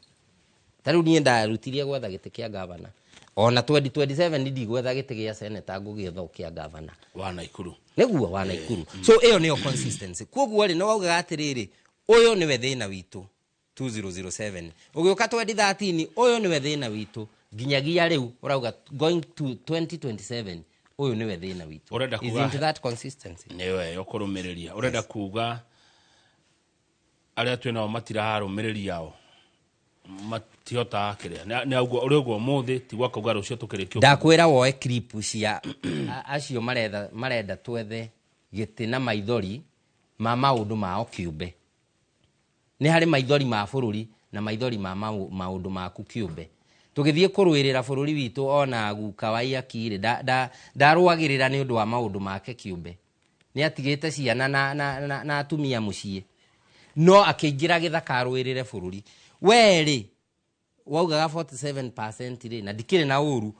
Ta rĩu niĩ ndarutirie gwetha gĩtĩ kĩa gavana, ona 2027 ndigwetha gĩtĩ gĩa seneta, ngũgĩetha o kĩa gavana. Wa Naikuru. Nĩguo, wa Naikuru. So ĩyo nĩyo consistency. Koguo rĩ, no waugaga atĩrĩrĩ, ũyũ nĩwe thĩna witũ 2007, ũgĩũka 2013 ũyũ nĩwe thĩna witũ, nginyagia rĩu ũrauga going to 2027 ũyũ nĩwe thĩna witũ. Ũrenda kuga- Isn't that consistency? Nĩwe yo kũrũmĩrĩria. Ũrenda kuga arĩa twĩ nao matirarũmĩrĩria, o matihotaga kĩrĩa nĩ ũguo ũrĩ ũguo ũmũthĩ tiguo akauga rũciũ tũkĩrĩkia. Ndakwĩra woe clip cia acio marenda twethe gĩtĩ na maithori ma maũndũ mao kĩũmbe. Nĩ harĩ maithori ma bũrũri na maithori ma maũndũ maku kĩũmbe. Tũgĩthiĩ kũrũĩrĩra bũrũri witũ, ona guka wa Iakirĩ ndarũagĩrĩra nĩ ũndũ wa maũndũ make kĩũmbe. Nĩ atigĩte ciana na atumia mũciĩ, no akĩingĩra gĩthaka arũĩrĩre bũrũri. We rĩ, waugaga 47% rĩ, na ndikĩrĩ na ũru,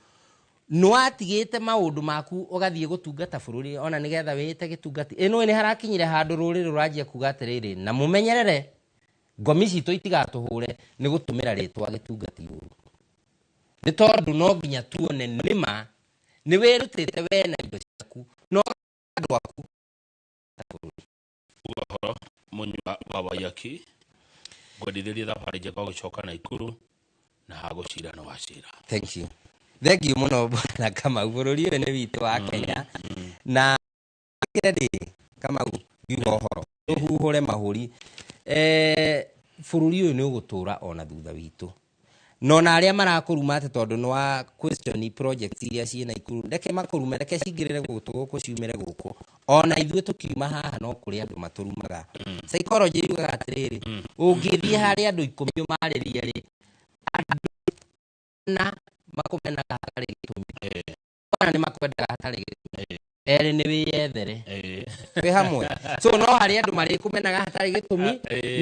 nĩwatigĩte maũndũ maku ũgathiĩ gũtungata bũrũri ona nĩgetha wĩĩte gĩtungati. Ĩno nĩ harakinyire handũ rũrĩrĩ rũranjia kuga atĩrĩrĩ, na mũmenyerere ngomi citũ itigatũhũre nĩ gũtũmĩra rĩtwa gĩtungati ũru, nĩ tondũ no nginya tuone nĩma nĩ wĩrutĩte we na indo ciaku no andũ aku bũrũri. Ũhoro mũnyua wa Waiyaki, ngwendithĩrie thabarĩ njega ũgĩcoka Naikuru na hagũcira nĩ wacira. Thank you, thank you mũno, bwana Kamau. Bũrũri ũyũ nĩ witũ wa Kenya na rĩ, Kamau, ngiuga ũhoro ũhuhũre mahũri, bũrũri ũyũ nĩ ũgũtũra ona thutha witũ. No na arĩa marakũruma atĩ tondũ nĩ wa question projects iria ciĩ Naikuru, reke makũrume, reke cingĩrĩre gũtũ gũkũ ciumĩre gũkũ. Ona ithuĩ tũkiuma haha no kũrĩ andũ matũrumaga. Psychology yugaga atĩrĩrĩ, ũngĩthiĩ harĩ andũ 10 ũmarĩrie rĩ, andũ na makũmenaga hatarĩ gĩtũmi, ona nĩ makwendaga hatarĩ gĩtũmi. Erĩ nĩ wĩyethere. Twĩ hamwe. So no harĩ andũ marĩkũmenaga hatarĩ gĩtũmi,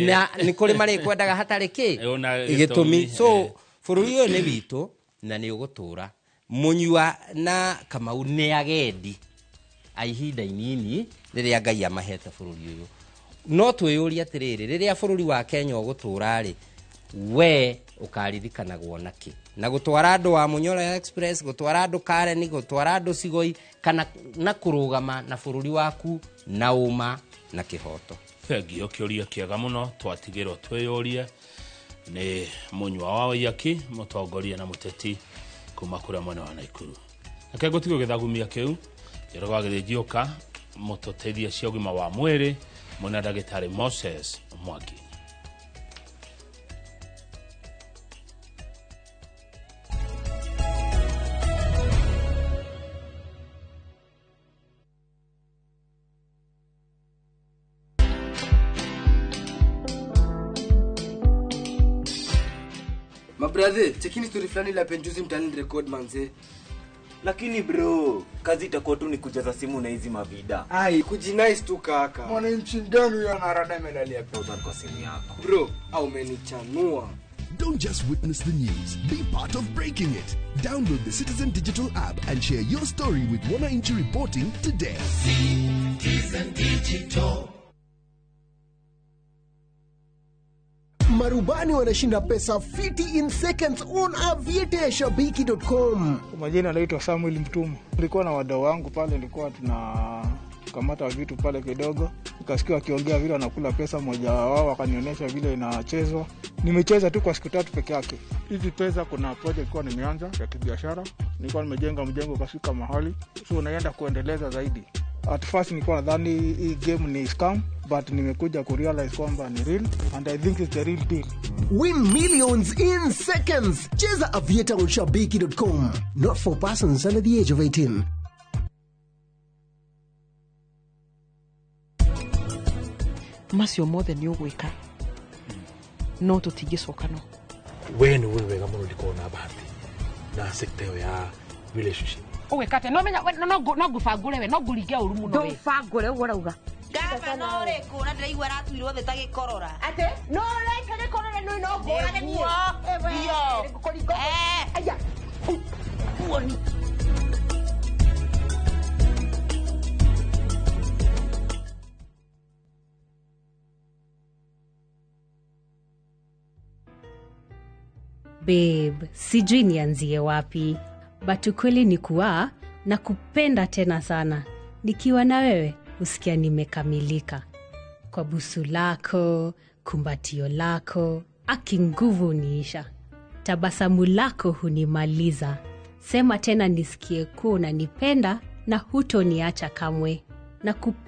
na nĩ kũrĩ marĩkwendaga hatarĩ kĩ Ona gĩtũmi. Gĩtũmi. So bũrũri ũyũ nĩ witũ na nĩ ũgũtũra. Mũnyua na Kamau nĩ agendi a ihinda inini rĩrĩa Ngai amahete bũrũri ũyũ. No twĩyũrie atĩrĩrĩ, rĩrĩa bũrũri wa Kenya ũgũtũra rĩ, we ũkaririkanagwo nakĩ? Na gũtwara andũ wa Munyoro Express, gũtwara andũ Karen, gũtwara andũ Cigoi, kana na kũrũgama na bũrũri waku na ũma na kĩhoto? Thengio. Kĩũria kĩega mũno twatigĩrwo twĩyũrie. Nĩ Mũnyua wa Waiyaki, mũtongoria na mũteti kuma kũrĩa mwena wa Naikuru. Reke ngũtigwo gĩthagumia kĩu Njoroge wa Gĩthĩnjiũka mũtũteithie cia ũgima wa mwĩrĩ mwena ndagĩtarĩ Moses Mwangi. Mabrathe, chekini story fulani la penjuzi mtaani record manze. Lakini bro, kazi itakuwa tu ni kujaza simu na hizi mavida. Ai, kujinice tu kaka. Mwananchi gani huyo anarada medali kwa simu yako? Bro, au umenichanua. Don't just witness the news, be part of breaking it. Download the Citizen Digital app and share your story with Wananchi Reporting today. Citizen Digital. Marubani wanashinda pesa fiti in seconds on aviateashabiki.com. Kwa majina naitwa Samuel Mtuma. Nilikuwa na wadau wangu pale, nilikuwa tunakamata vitu pale kidogo, nikasikia wakiongea vile wanakula pesa. Mmoja wao akanionyesha vile inachezwa. Nimecheza tu kwa siku 3 peke yake. Hizi pesa, kuna project nilikuwa nimeanza ya kibiashara, nilikuwa nimejenga mjengo ukafika mahali, so naenda kuendeleza zaidi. At first nilikuwa nadhani hii game ni scam, but nimekuja kurealize kwamba ni real and I think it's the real deal. Win millions in seconds. Cheza Aviator on shabiki.com. Not for persons under the age of 18. Macio mothe nĩ ũgwĩka no tũtingĩcoka no we nĩ ũĩ wega mũno ndikoragwo na bahati na sector ĩyo ya relationship. Ũgwĩka atĩa? No menya no ngũbangũre we, no ngũringe ũru mũno we. Ndũbangũre ũguo ũrauga. Gavana ũrĩkũ na ndĩraigua aratuirwo thĩ ta gĩkorora. Atĩ no ũreka gĩkorora nĩ no ngũrage niĩ. Nĩguo. Aya. Muoni. Babe, sijui nianzie wapi, but ukweli ni kuwa nakupenda tena sana. Nikiwa na wewe usikia nimekamilika. Kwa busu lako, kumbatio lako, aki nguvu uniisha. Tabasamu lako hunimaliza. Sema tena nisikie kuwa unanipenda na hutoniacha kamwe. Nakupenda.